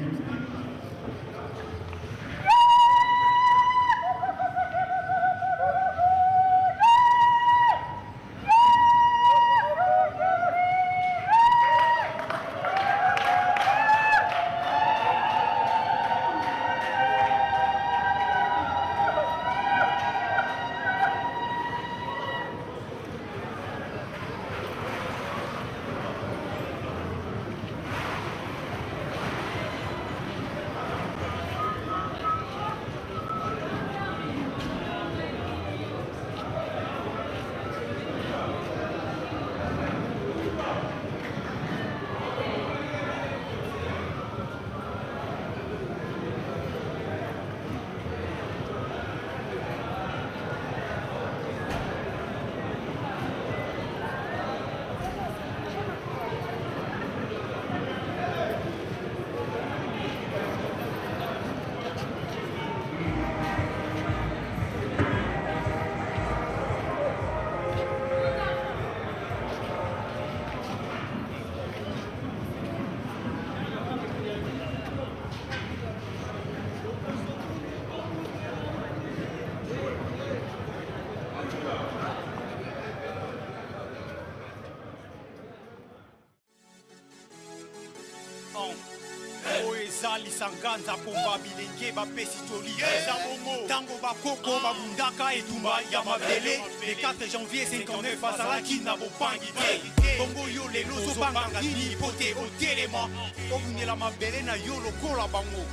Eza lisanga nzakomba bilenge bapesi toli. Eza bongo ntango bakoko babundaka etumba ya mabele le 4 janvier 59, bazalaki na bopangi te. Bongo yo lelo ozobanga nini po te otelema obundela mabele na yo lokola bango?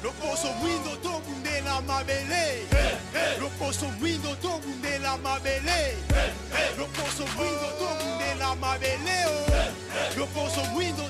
Loposo mwindo, tobundela mabele. Loposo mwindo, tobundela mabele. Loposo mwindo, tobundela mabele o. Loposo mwindo.